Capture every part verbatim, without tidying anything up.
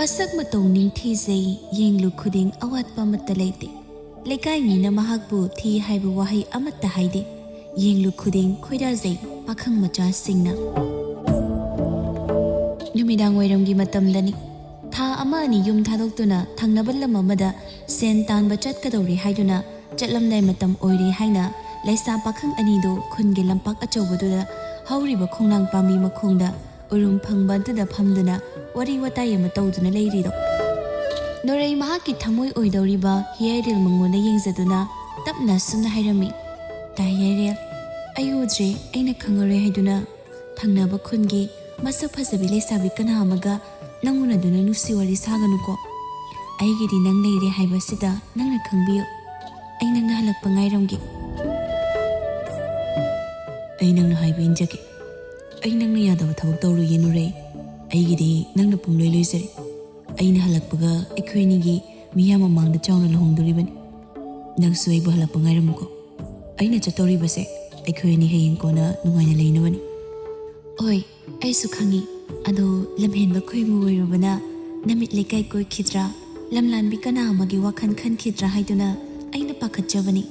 ꯃꯁꯛ ꯃꯇꯧ ꯅꯤꯡꯊꯤꯖꯩ, ꯌꯦꯡꯂꯨ ꯈꯨꯗꯤꯡ ꯑꯋꯥꯠꯄ ꯑꯃꯠꯇ ꯂꯩꯇꯦ꯫ ꯂꯩꯀꯥꯏ ꯃꯤꯅ ꯃꯍꯥꯛꯄꯨ ꯊꯤ ꯍꯥꯏꯕ ꯋꯥꯍꯩ ꯑꯃꯠꯇ ꯍꯥꯏꯗꯦ꯫ ꯌꯦꯡꯂꯨ ꯈꯨꯗꯤꯡ ꯈꯣꯏꯗꯥꯖꯩ, ꯄꯥꯈꯪ ꯃꯆꯥꯁꯤꯡꯅ꯫ ꯅꯨꯃꯤꯗꯥꯡ ꯋꯥꯏꯔꯝꯒꯤ ꯃꯇꯝꯗꯅꯤ꯫ ꯊꯥ ꯑꯃ ꯑꯅꯤ ꯌꯨꯝ ꯊꯥꯗꯣꯛꯇꯨꯅ ꯊꯪꯅꯕ ꯂꯝ ꯑꯃꯗ ꯁꯦꯟ ꯇꯥꯟꯕ ꯆꯠꯀꯗꯧꯔꯦ ꯍꯥꯏꯗꯨꯅ ꯆꯠꯂꯝꯗꯥꯏ ꯃꯇꯝ ꯑꯣꯏꯔꯦ ꯍꯥꯏꯅ ꯂꯩꯁꯥ ꯄꯥꯈꯪ ꯑꯅꯤꯗꯨ ꯈꯨꯟꯒꯤ ꯂꯝꯄꯥꯛ ꯑꯆꯧꯕꯗꯨꯗ ꯍꯧꯔꯤꯕ ꯈꯣꯡꯅꯥꯡ ꯄꯥꯝꯕꯤ ꯃꯈꯣꯡꯗ ꯎꯔꯨꯝ ꯐꯪꯕ ꯑꯗꯨꯗ ꯐꯝꯗꯨꯅ ꯋꯥꯔꯤ ꯋꯥꯇꯥꯏ ꯑꯃ ꯇꯧꯗꯨꯅ ꯂꯩꯔꯤꯗꯣ꯫ ꯅꯣꯔꯩ ꯃꯍꯥꯛꯀꯤ ꯊꯃꯣꯏ ꯑꯣꯏꯗꯧꯔꯤꯕ ꯍꯤꯌꯥꯏꯔꯦꯜ ꯃꯉꯣꯟꯗ ꯌꯦꯡꯖꯗꯨꯅ ꯇꯞꯅ ꯑꯁꯨꯝꯅ ꯍꯥꯏꯔꯝꯃꯤ, "ꯇꯥ ꯍꯤꯌꯥꯏꯔꯦꯜ, ꯑꯩ ꯎꯗ꯭ꯔꯦ, ꯑꯩꯅ ꯈꯪꯉꯔꯣꯏ ꯍꯥꯏꯗꯨꯅ ꯊꯪꯅꯕ ꯈꯨꯟꯒꯤ ꯃꯁꯛ ꯐꯖꯕꯤ ꯂꯩꯁꯥꯕꯤ ꯀꯅꯥ ꯑꯃꯒ ꯅꯪ ꯎꯅꯗꯨꯅ ꯅꯨꯡꯁꯤ ꯋꯥꯔꯤ ꯁꯥꯒꯅꯨꯀꯣ꯫ ꯑꯩꯒꯤꯗꯤ ꯅꯪ ꯂꯩꯔꯦ ꯍꯥꯏꯕꯁꯤꯗ ꯅꯪꯅ ꯈꯪꯕꯤꯌꯨ꯫ ꯑꯩ ꯅꯪꯅ ꯍꯜꯂꯛꯄ ꯉꯥꯏꯔꯝꯒꯦ꯫" "ꯑꯩ ꯅꯪꯅ ꯍꯥꯏꯕ ꯏꯟꯖꯒꯦ꯫ ꯑꯩ ꯅꯪꯅ ꯌꯥꯗꯕ ꯊꯕꯛ ꯇꯧꯔꯣꯏꯌꯦ ꯅꯨꯔꯩ꯫ ꯑꯩꯒꯤꯗꯤ ꯅꯪꯅ ꯄꯨꯝꯂꯣꯏ ꯂꯣꯏꯖꯔꯦ꯫ ꯑꯩꯅ ꯍꯜꯂꯛꯄꯒ ꯑꯩꯈꯣꯏ ꯑꯅꯤꯒꯤ ꯃꯤꯌꯥꯝ ꯃꯃꯥꯡꯗ ꯆꯥꯎꯅ ꯂꯨꯍꯣꯡꯗꯣꯔꯤꯕꯅꯤ꯫ ꯅꯪꯁꯨ ꯑꯩꯕꯨ ꯍꯜꯂꯛꯄ ꯉꯥꯏꯔꯝꯃꯨꯀꯣ꯫ ꯑꯩꯅ ꯆꯠꯇꯧꯔꯤꯕꯁꯦ ꯑꯩꯈꯣꯏ ꯑꯅꯤ ꯍꯌꯦꯡ ꯀꯣꯟꯅ ꯅꯨꯡꯉꯥꯏꯅ ꯂꯩꯅꯕꯅꯤ꯫" "ꯍꯣꯏ, ꯑꯩꯁꯨ ꯈꯪꯉꯤ꯫ ꯑꯗꯣ ꯂꯝꯍꯦꯟꯕ ꯈꯣꯏꯃꯨ ꯑꯣꯏꯔꯨꯕꯅ ꯅꯃꯤꯠ ꯂꯩꯀꯥꯏ ꯀꯣꯏꯈꯤꯗ꯭ꯔꯥ, ꯂꯝꯂꯥꯟꯕꯤ ꯀꯅꯥ ꯑꯃꯒꯤ ꯋꯥꯈꯜ ꯈꯟꯈꯤꯗ꯭ꯔꯥ ꯍꯥꯏꯗꯨꯅ ꯑꯩꯅ ꯄꯥꯈꯠꯆꯕꯅꯤ꯫"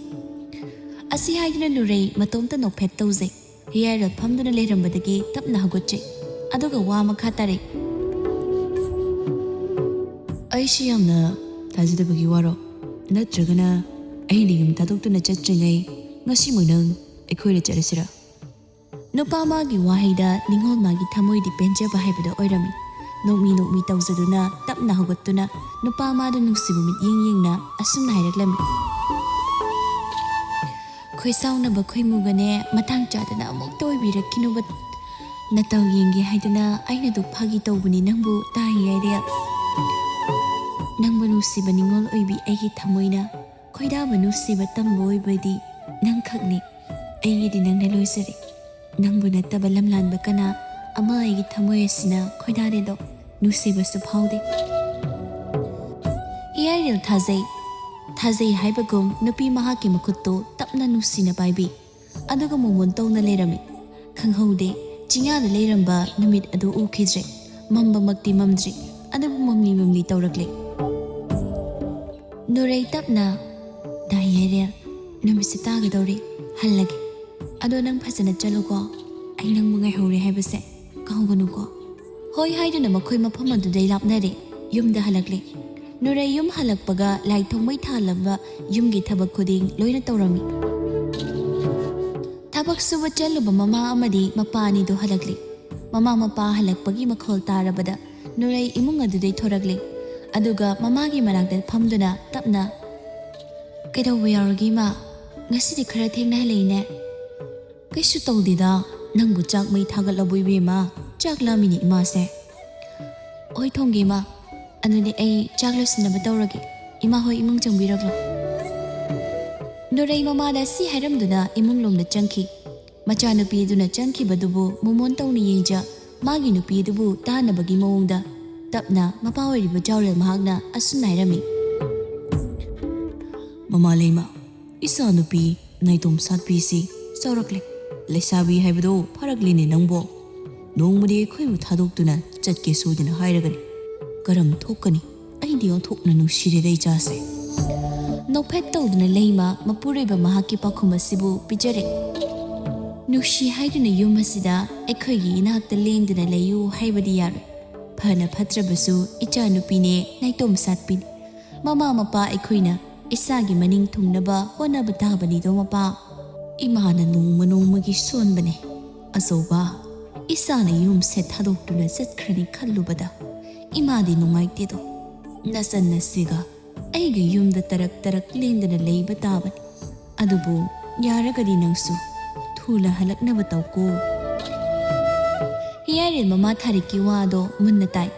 ꯑꯁꯤ ꯍꯥꯏꯗꯨꯅ ꯅꯨꯔꯩ ꯃꯇꯣꯝꯇ ꯅꯣꯛꯐꯦꯠ ꯇꯧꯖꯩ꯫ ꯍꯤꯌꯥꯏꯔꯦꯜ ꯐꯝꯗꯨꯅ ꯂꯩꯔꯝꯕꯗꯒꯤ ꯇꯞꯅ ꯍꯧꯒꯠꯆꯩ꯫ ꯑꯗꯨꯒ ꯋꯥ ꯃꯈꯥ ꯇꯥꯔꯛꯏ, "ꯑꯩꯁꯤ ꯌꯥꯝꯅ ꯊꯥꯖꯗꯕꯒꯤ ꯋꯥꯔꯣ? ꯅꯠꯇ꯭ꯔꯒꯅ ꯑꯩꯅ ꯌꯨꯝ ꯊꯥꯗꯣꯛꯇꯨꯅ ꯆꯠꯇ꯭ꯔꯤꯉꯩ ꯉꯁꯤꯃꯛ ꯅꯪ ꯑꯩꯈꯣꯏꯗ ꯆꯠꯂꯁꯤꯔꯥ?" ꯅꯨꯄꯥ ꯃꯥꯒꯤ ꯋꯥꯍꯩꯗ ꯅꯤꯡꯉꯣꯜ ꯃꯥꯒꯤ ꯊꯃꯣꯏꯗꯤ ꯄꯦꯟꯖꯕ ꯍꯥꯏꯕꯗꯣ ꯑꯣꯏꯔꯝꯃꯤ꯫ ꯅꯣꯛꯃꯤ ꯅꯣꯛꯃꯤ ꯇꯧꯖꯗꯨꯅ ꯇꯞꯅ ꯍꯧꯒꯠꯇꯨꯅ ꯅꯨꯄꯥ ꯃꯥꯗ ꯅꯨꯡꯁꯤꯕ ꯃꯤꯠꯌꯦꯡ ꯌꯦꯡꯅ ꯑꯁꯨꯝꯅ ꯍꯥꯏꯔꯛꯂꯝꯃꯤ, "ꯈꯣꯏꯁꯥꯎꯅꯕ ꯈꯣꯏꯃꯨꯒꯅꯦ ꯃꯇꯥꯡ ꯆꯥꯗꯅ ꯑꯃꯨꯛꯇ ꯑꯣꯏꯕꯤꯔꯛꯈꯤꯅꯨꯕ꯫ ꯅꯇꯧ ꯌꯦꯡꯒꯦ ꯍꯥꯏꯗꯨꯅ ꯑꯩꯅ ꯑꯗꯨꯛ ꯐꯥꯒꯤ ꯇꯧꯕꯅꯤ ꯅꯪꯕꯨ, ꯇꯥ ꯍꯤꯌꯥꯏꯔꯦꯜ꯫ ꯅꯪꯕꯨ ꯅꯨꯡꯁꯤꯕ ꯅꯤꯡꯉꯣꯜ ꯑꯣꯏꯕꯤ ꯑꯩꯒꯤ ꯊꯃꯣꯏꯅ ꯈꯣꯏꯗꯥꯕ ꯅꯨꯡꯁꯤꯕ ꯇꯝꯕ ꯑꯣꯏꯕꯗꯤ ꯅꯪꯈꯛꯅꯤ꯫ ꯑꯩꯒꯤꯗꯤ ꯅꯪꯅ ꯂꯣꯏꯖꯔꯦ꯫ ꯅꯪꯕꯨ ꯅꯠꯇꯕ ꯂꯝꯂꯥꯟꯕ ꯀꯅꯥ ꯑꯃ ꯑꯩꯒꯤ ꯊꯃꯣꯏ ꯑꯁꯤꯅ ꯈꯣꯏꯗꯥꯗꯦꯗꯣ, ꯅꯨꯡꯁꯤꯕꯁꯨ ꯐꯥꯎꯗꯦ꯫" ꯍꯤꯌꯥꯏꯔꯦꯜ ꯊꯥꯖꯩ꯫ ꯊꯥꯖꯩ ꯍꯥꯏꯕꯒꯨꯝ ꯅꯨꯄꯤ ꯃꯍꯥꯛꯀꯤ ꯃꯈꯨꯠꯇꯨ ꯇꯞꯅ ꯅꯨꯡꯁꯤꯅ ꯄꯥꯏꯕꯤ꯫ ꯑꯗꯨꯒ ꯃꯣꯃꯣꯟ ꯇꯧꯅ ꯂꯩꯔꯝꯃꯤ꯫ ꯈꯪꯍꯧꯗꯦ, ꯆꯤꯡꯌꯥꯗ ꯂꯩꯔꯝꯕ ꯅꯨꯃꯤꯠ ꯑꯗꯨ ꯎꯈꯤꯗ꯭ꯔꯦ꯫ ꯃꯝꯕꯃꯛꯇꯤ ꯃꯝꯗ꯭ꯔꯤ, ꯑꯗꯨꯕꯨ ꯃꯝꯂꯤ ꯃꯝꯂꯤ ꯇꯧꯔꯛꯂꯦ꯫ ꯅꯨꯔꯩ ꯇꯞꯅ, "ꯗꯥ ꯌꯥꯏꯔꯦꯜ, ꯅꯨꯃꯤꯠꯁꯦ ꯇꯥꯒꯗꯧꯔꯦ, ꯍꯜꯂꯒꯦ꯫ ꯑꯗꯣ ꯅꯪ ꯐꯖꯅ ꯆꯠꯂꯨꯀꯣ, ꯑꯩ ꯅꯪꯕꯨ ꯉꯥꯏꯍꯧꯔꯦ ꯍꯥꯏꯕꯁꯦ ꯀꯥꯎꯒꯅꯨꯀꯣ"꯫ ꯍꯣꯏ ꯍꯥꯏꯗꯨꯅ ꯃꯈꯣꯏ ꯃꯐꯝ ꯑꯗꯨꯗꯩ ꯂꯥꯞꯅꯔꯦ, ꯌꯨꯝꯗ ꯍꯜꯂꯛꯂꯦ꯫ ꯅꯨꯔꯩ ꯌꯨꯝ ꯍꯜꯂꯛꯄꯒ ꯂꯥꯏ ꯊꯣꯡꯃꯩ ꯊꯥꯜꯂꯕ ꯌꯨꯝꯒꯤ ꯊꯕꯛ ꯈꯨꯗꯤꯡ ꯂꯣꯏꯅ ꯇꯧꯔꯝꯃꯤ꯫ ꯊꯕꯛ ꯁꯨꯕ ꯆꯠꯂꯨꯕ ꯃꯃꯥ ꯑꯃꯗꯤ ꯃꯄꯥ ꯑꯅꯤꯗꯨ ꯍꯜꯂꯛꯂꯤ꯫ ꯃꯃꯥ ꯃꯄꯥ ꯍꯜꯂꯛꯄꯒꯤ ꯃꯈꯣꯜ ꯇꯥꯔꯕꯗ ꯅꯨꯔꯩ ꯏꯃꯨꯡ ꯑꯗꯨꯗꯩ ꯊꯣꯔꯛꯂꯤ꯫ ꯑꯗꯨꯒ ꯃꯃꯥꯒꯤ ꯃꯅꯥꯛꯇ ꯐꯝꯗꯨꯅ ꯇꯞꯅ, "ꯀꯩꯗꯧꯕ ꯌꯥꯎꯔꯒꯦ ꯏꯃꯥ? ꯉꯁꯤꯗꯤ ꯈꯔ ꯊꯦꯡꯅ ꯍꯜꯂꯛꯏꯅꯦ?" "ꯀꯩꯁꯨ ꯇꯧꯗꯦꯗ, ꯅꯪꯕꯨ ꯆꯥꯛ ꯃꯩ ꯊꯥꯒꯠꯂꯕꯣ ꯏꯕꯦꯝꯃ? ꯆꯥꯛ ꯂꯥꯝꯃꯤꯅꯦ ꯏꯃꯥꯁꯦ"꯫ "ꯍꯣꯏ ꯊꯣꯡꯒꯦ ꯏꯃꯥ, ꯑꯗꯨꯗꯤ ꯑꯩ ꯆꯥꯛ ꯂꯣꯏꯁꯤꯟꯅꯕ ꯇꯧꯔꯒꯦ, ꯏꯃꯥ ꯍꯣꯏ ꯏꯃꯨꯡ ꯆꯪꯕꯤꯔꯛꯂꯣ"꯫ ꯅꯨꯔꯩ ꯃꯃꯥꯗ ꯁꯤ ꯍꯥꯏꯔꯝꯗꯨꯅ ꯏꯃꯨꯡ ꯂꯣꯝꯗ ꯆꯪꯈꯤ꯫ ꯃꯆꯥꯅꯨꯄꯤ ꯑꯗꯨꯅ ꯆꯪꯈꯤꯕꯗꯨꯕꯨ ꯃꯣꯃꯣꯟ ꯇꯧꯅ ꯌꯦꯡꯖ, ꯃꯥꯒꯤ ꯅꯨꯄꯤ ꯑꯗꯨꯕꯨ ꯇꯥꯅꯕꯒꯤ ꯃꯑꯣꯡꯗ ꯇꯞꯅ ꯃꯄꯥ ꯑꯣꯏꯔꯤꯕ ꯖꯥꯎꯔꯦꯜ ꯃꯍꯥꯛꯅ ꯑꯁꯨꯝꯅ ꯍꯥꯏꯔꯝꯃꯤ, "ꯃꯃꯥ ꯂꯩꯃ, ꯏꯆꯥ ꯅꯨꯄꯤ ꯅꯥꯏꯇꯣꯝ ꯁꯥꯠꯄꯤꯁꯤ ꯆꯥꯎꯔꯛꯂꯦ꯫ ꯂꯩꯁꯥꯕꯤ ꯍꯥꯏꯕꯗꯣ ꯐꯥꯔꯛꯂꯦꯅꯦ ꯅꯪꯕꯣ꯫ ꯅꯣꯡꯃꯗꯤ ꯑꯩꯈꯣꯏꯕꯨ ꯊꯥꯗꯣꯛꯇꯨꯅ ꯆꯠꯀꯦ ꯁꯣꯏꯗꯅ ꯍꯥꯏꯔꯒꯅꯤ꯫ ꯀꯔꯝ ꯊꯣꯛꯀꯅꯤ? ꯑꯩꯗꯤ ꯑꯣꯟꯊꯣꯛꯅ ꯅꯨꯡꯁꯤꯔꯦꯗ ꯏꯆꯥꯁꯦ"꯫ ꯅꯣꯛꯐꯦꯠ ꯇꯧꯗꯨꯅ ꯂꯩꯃ ꯃꯄꯨꯔꯣꯏꯕ ꯃꯍꯥꯛꯀꯤ ꯄꯥꯎꯈꯨꯝ ꯑꯁꯤꯕꯨ ꯄꯤꯖꯔꯦ꯫ ꯅꯨꯡꯁꯤ ꯍꯥꯏꯗꯨꯅ ꯌꯨꯝ ꯑꯁꯤꯗ ꯑꯩꯈꯣꯏꯒꯤ ꯏꯅꯥꯛꯇ ꯂꯦꯡꯗꯨꯅ ꯂꯩꯌꯨ ꯍꯥꯏꯕꯗꯤ ꯌꯥꯔꯣꯏ꯫ ꯐꯅ ꯐꯠꯇ꯭ꯔꯕꯁꯨ ꯏꯆꯥꯅꯨꯄꯤꯅꯦ, ꯅꯥꯏꯇꯣꯝ ꯁꯥꯠꯄꯤꯅꯤ꯫ ꯃꯃꯥ ꯃꯄꯥ ꯑꯩꯈꯣꯏꯅ ꯏꯆꯥꯒꯤ ꯃꯅꯤꯡ ꯊꯨꯡꯅꯕ ꯍꯣꯠꯅꯕ ꯇꯥꯕꯅꯤꯗꯣ ꯃꯄꯥ꯫ ꯏꯃꯥꯅ ꯅꯣꯡꯃ ꯅꯣꯡꯃꯒꯤ ꯁꯣꯟꯕꯅꯦ꯫ ꯑꯆꯧꯕ, ꯏꯆꯥꯅ ꯌꯨꯝꯁꯦ ꯊꯥꯗꯣꯛꯇꯨꯅ ꯆꯠꯈ꯭ꯔꯅꯤ ꯈꯜꯂꯨꯕꯗ ꯏꯃꯥꯗꯤ ꯅꯨꯡꯉꯥꯏꯇꯦꯗꯣ꯫ ꯅꯆꯟ ꯑꯁꯤꯒ ꯑꯩꯒꯤ ꯌꯨꯝꯗ ꯇꯔꯛ ꯇꯔꯛ ꯂꯦꯡꯗꯅ ꯂꯩꯕ ꯇꯥꯕꯅꯤ꯫ ꯑꯗꯨꯕꯨ ꯌꯥꯔꯒꯗꯤ ꯅꯪꯁꯨ ꯊꯨꯅ ꯍꯜꯂꯛꯅꯕ ꯇꯧꯀꯣ꯫ ꯍꯤꯌꯥꯏꯔꯦꯜ ꯃꯃꯥ ꯊꯥꯔꯤꯛꯀꯤ ꯋꯥꯗꯣ ꯃꯨꯟꯅ ꯇꯥꯏ꯫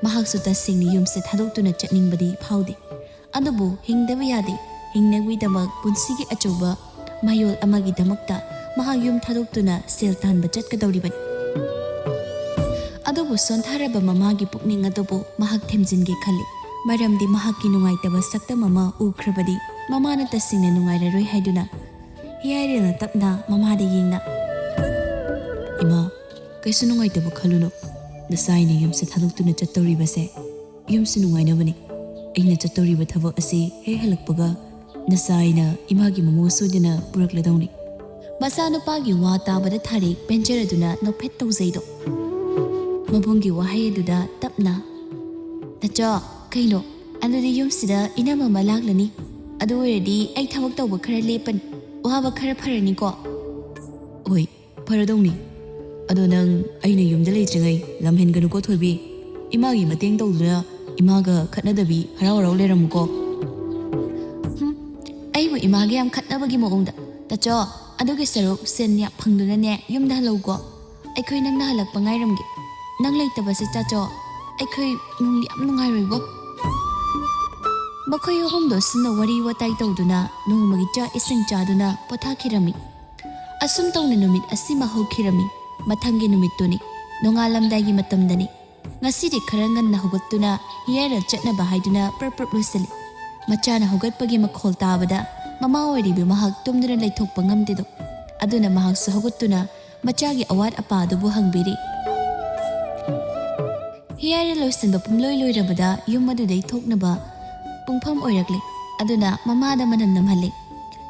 ꯃꯍꯥꯛꯁꯨ ꯇꯁꯦꯡꯅ ꯌꯨꯝꯁꯦ ꯊꯥꯗꯣꯛꯇꯨꯅ ꯆꯠꯅꯤꯡꯕꯗꯤ ꯐꯥꯎꯗꯦ꯫ ꯑꯗꯨꯕꯨ ꯍꯤꯡꯗꯕ ꯌꯥꯗꯦ꯫ ꯍꯤꯡꯅꯕꯒꯤꯗꯃꯛ ꯄꯨꯟꯁꯤꯒꯤ ꯑꯆꯧꯕ ꯃꯌꯣꯜ ꯑꯃꯒꯤꯗꯃꯛꯇ ꯃꯍꯥꯛ ꯌꯨꯝ ꯊꯥꯗꯣꯛꯇꯨꯅ ꯁꯦꯜ ꯇꯥꯟꯕ ꯆꯠꯀꯗꯧꯔꯤꯕꯅꯤ꯫ ꯑꯗꯨꯕꯨ ꯁꯣꯟꯊꯔꯕ ꯃꯃꯥꯒꯤ ꯄꯨꯛꯅꯤꯡ ꯑꯗꯨꯕꯨ ꯃꯍꯥꯛ ꯊꯦꯝꯖꯤꯟꯒꯦ ꯈꯜꯂꯤ꯫ ꯃꯔꯝꯗꯤ ꯃꯍꯥꯛꯀꯤ ꯅꯨꯡꯉꯥꯏꯇꯕ ꯁꯛꯇꯝ ꯑꯃ ꯎꯈ꯭ꯔꯕꯗꯤ ꯃꯃꯥꯅ ꯇꯁꯦꯡꯅ ꯅꯨꯡꯉꯥꯏꯔꯔꯣꯏ ꯍꯥꯏꯗꯨꯅ ꯍꯤꯌꯥꯏꯔꯦꯜꯅ ꯇꯞꯅ ꯃꯃꯥꯗ ꯌꯦꯡꯅ, "ꯏꯃꯥ, ꯀꯩꯁꯨ ꯅꯨꯡꯉꯥꯏꯇꯕ ꯈꯜꯂꯨꯅꯨ꯫ ꯅꯆꯥ ꯑꯩꯅ ꯌꯨꯝꯁꯦ ꯊꯥꯗꯣꯛꯇꯨꯅ ꯆꯠꯇꯧꯔꯤꯕꯁꯦ ꯌꯨꯝꯁꯨ ꯅꯨꯡꯉꯥꯏꯅꯕꯅꯤ꯫ ꯑꯩꯅ ꯆꯠꯇꯧꯔꯤꯕ ꯊꯕꯛ ꯑꯁꯤ ꯍꯦꯛ ꯍꯜꯂꯛꯄꯒ ꯅꯆꯥ ꯑꯩꯅ ꯏꯃꯥꯒꯤ ꯃꯃꯧ ꯁꯣꯏꯗꯅ ꯄꯨꯔꯛꯂꯗꯧꯅꯤ꯫ ꯃꯆꯥꯅꯨꯄꯥꯒꯤ ꯋꯥ ꯇꯥꯕꯗ ꯊꯥꯔꯤꯛ ꯄꯦꯟꯖꯔꯗꯨꯅ ꯅꯣꯛꯐꯦꯠ ꯇꯧꯖꯩꯗꯣ꯫ ꯃꯕꯨꯡꯒꯤ ꯋꯥꯍꯩ ꯑꯗꯨꯗ ꯇꯞꯅ, "ꯇꯥꯆꯧ, ꯀꯩꯅꯣ? ꯑꯗꯨꯗꯤ ꯌꯨꯝꯁꯤꯗ ꯏꯅꯝꯃ ꯑꯃ ꯂꯥꯛꯂꯅꯤ꯫ ꯑꯗꯨ ꯑꯣꯏꯔꯗꯤ ꯑꯩ ꯊꯕꯛ ꯇꯧꯕ ꯈꯔ ꯂꯦꯞꯄꯅꯤ꯫ ꯋꯥꯕ ꯈꯔ ꯐꯔꯅꯤꯀꯣ?" "ꯍꯣꯏ, ꯐꯔꯗꯧꯅꯤ꯫ ꯑꯗꯣ ꯅꯪ ꯑꯩꯅ ꯌꯨꯝꯗ ꯂꯩꯇ꯭ꯔꯤꯉꯩ ꯂꯝ ꯍꯦꯟꯒꯅꯨꯀꯣ ꯊꯣꯏꯕꯤ꯫ ꯏꯃꯥꯒꯤ ꯃꯇꯦꯡ ꯇꯧꯗꯨꯅ ꯏꯃꯥꯒ ꯈꯠꯅꯗꯕꯤ ꯍꯔꯥꯎ ꯍꯔꯥꯎ ꯂꯩꯔꯝꯃꯨꯀꯣ꯫" "ꯍꯨꯝ, ꯑꯩꯕꯨ ꯏꯃꯥꯒ ꯌꯥꯝ ꯈꯠꯅꯕꯒꯤ ꯃꯑꯣꯡꯗ꯫ ꯇꯥꯆꯧ, ꯑꯗꯨꯒꯤ ꯁꯔꯨꯛ ꯁꯦꯟ ꯌꯥꯝ ꯐꯪꯗꯨꯅꯅꯦ ꯌꯨꯝꯗ ꯍꯜꯂꯧꯀꯣ꯫ ꯑꯩꯈꯣꯏ ꯅꯪꯅ ꯍꯜꯂꯛꯄ ꯉꯥꯏꯔꯝꯒꯦ꯫ ꯅꯪ ꯂꯩꯇꯕꯁꯦ ꯇꯥꯆꯧ, ꯑꯩꯈꯣꯏ ꯅꯨꯡꯗꯤ ꯌꯥꯝ ꯅꯨꯡꯉꯥꯏꯔꯣꯏꯕꯣ꯫" ꯃꯈꯣꯏ ꯑꯍꯨꯝꯗꯣ ꯁꯨꯝꯅ ꯋꯥꯔꯤ ꯋꯥꯇꯥꯏ ꯇꯧꯗꯨꯅ ꯅꯣꯡꯃꯒꯤ ꯆꯥꯛ ꯏꯁꯤꯡ ꯆꯥꯗꯨꯅ ꯄꯣꯊꯥꯈꯤꯔꯝꯃꯤ꯫ ꯑꯁꯨꯝ ꯇꯧꯅ ꯅꯨꯃꯤꯠ ꯑꯁꯤꯃ ꯍꯧꯈꯤꯔꯝꯃꯤ꯫ ꯃꯊꯪꯒꯤ ꯅꯨꯃꯤꯠꯇꯨꯅꯤ꯫ ꯅꯣꯡꯉꯥꯜꯂꯝꯗꯥꯏꯒꯤ ꯃꯇꯝꯗꯅꯤ꯫ ꯉꯁꯤꯗꯤ ꯈꯔ ꯉꯟꯅ ꯍꯧꯒꯠꯇꯨꯅ ꯍꯤꯌꯥꯏꯔꯦꯜ ꯆꯠꯅꯕ ꯍꯥꯏꯗꯨꯅ ꯄ꯭ꯔꯞ ꯄ꯭ꯔꯞ ꯂꯣꯏꯁꯤꯜꯂꯤ꯫ ꯃꯆꯥꯅ ꯍꯧꯒꯠꯄꯒꯤ ꯃꯈꯣꯜ ꯇꯥꯕꯗ ꯃꯃꯥ ꯑꯣꯏꯔꯤꯕꯤ ꯃꯍꯥꯛ ꯇꯨꯝꯗꯨꯅ ꯂꯩꯊꯣꯛꯄ ꯉꯝꯗꯦꯗꯣ꯫ ꯑꯗꯨꯅ ꯃꯍꯥꯛꯁꯨ ꯍꯧꯒꯠꯇꯨꯅ ꯃꯆꯥꯒꯤ ꯑꯋꯥꯠ ꯑꯄꯥ ꯑꯗꯨꯕꯨ ꯍꯪꯕꯤꯔꯤ꯫ ꯍꯤꯌꯥꯏꯔꯦꯜ ꯂꯣꯏꯁꯤꯟꯕ ꯄꯨꯝꯂꯣꯏ ꯂꯣꯏꯔꯕꯗ ꯌꯨꯝ ꯑꯗꯨꯗꯩ ꯊꯣꯛꯅꯕ ꯄꯨꯡꯐꯝ ꯑꯣꯏꯔꯛꯂꯦ꯫ ꯑꯗꯨꯅ ꯃꯃꯥꯗ ꯃꯅꯝ ꯅꯝꯍꯜꯂꯦ꯫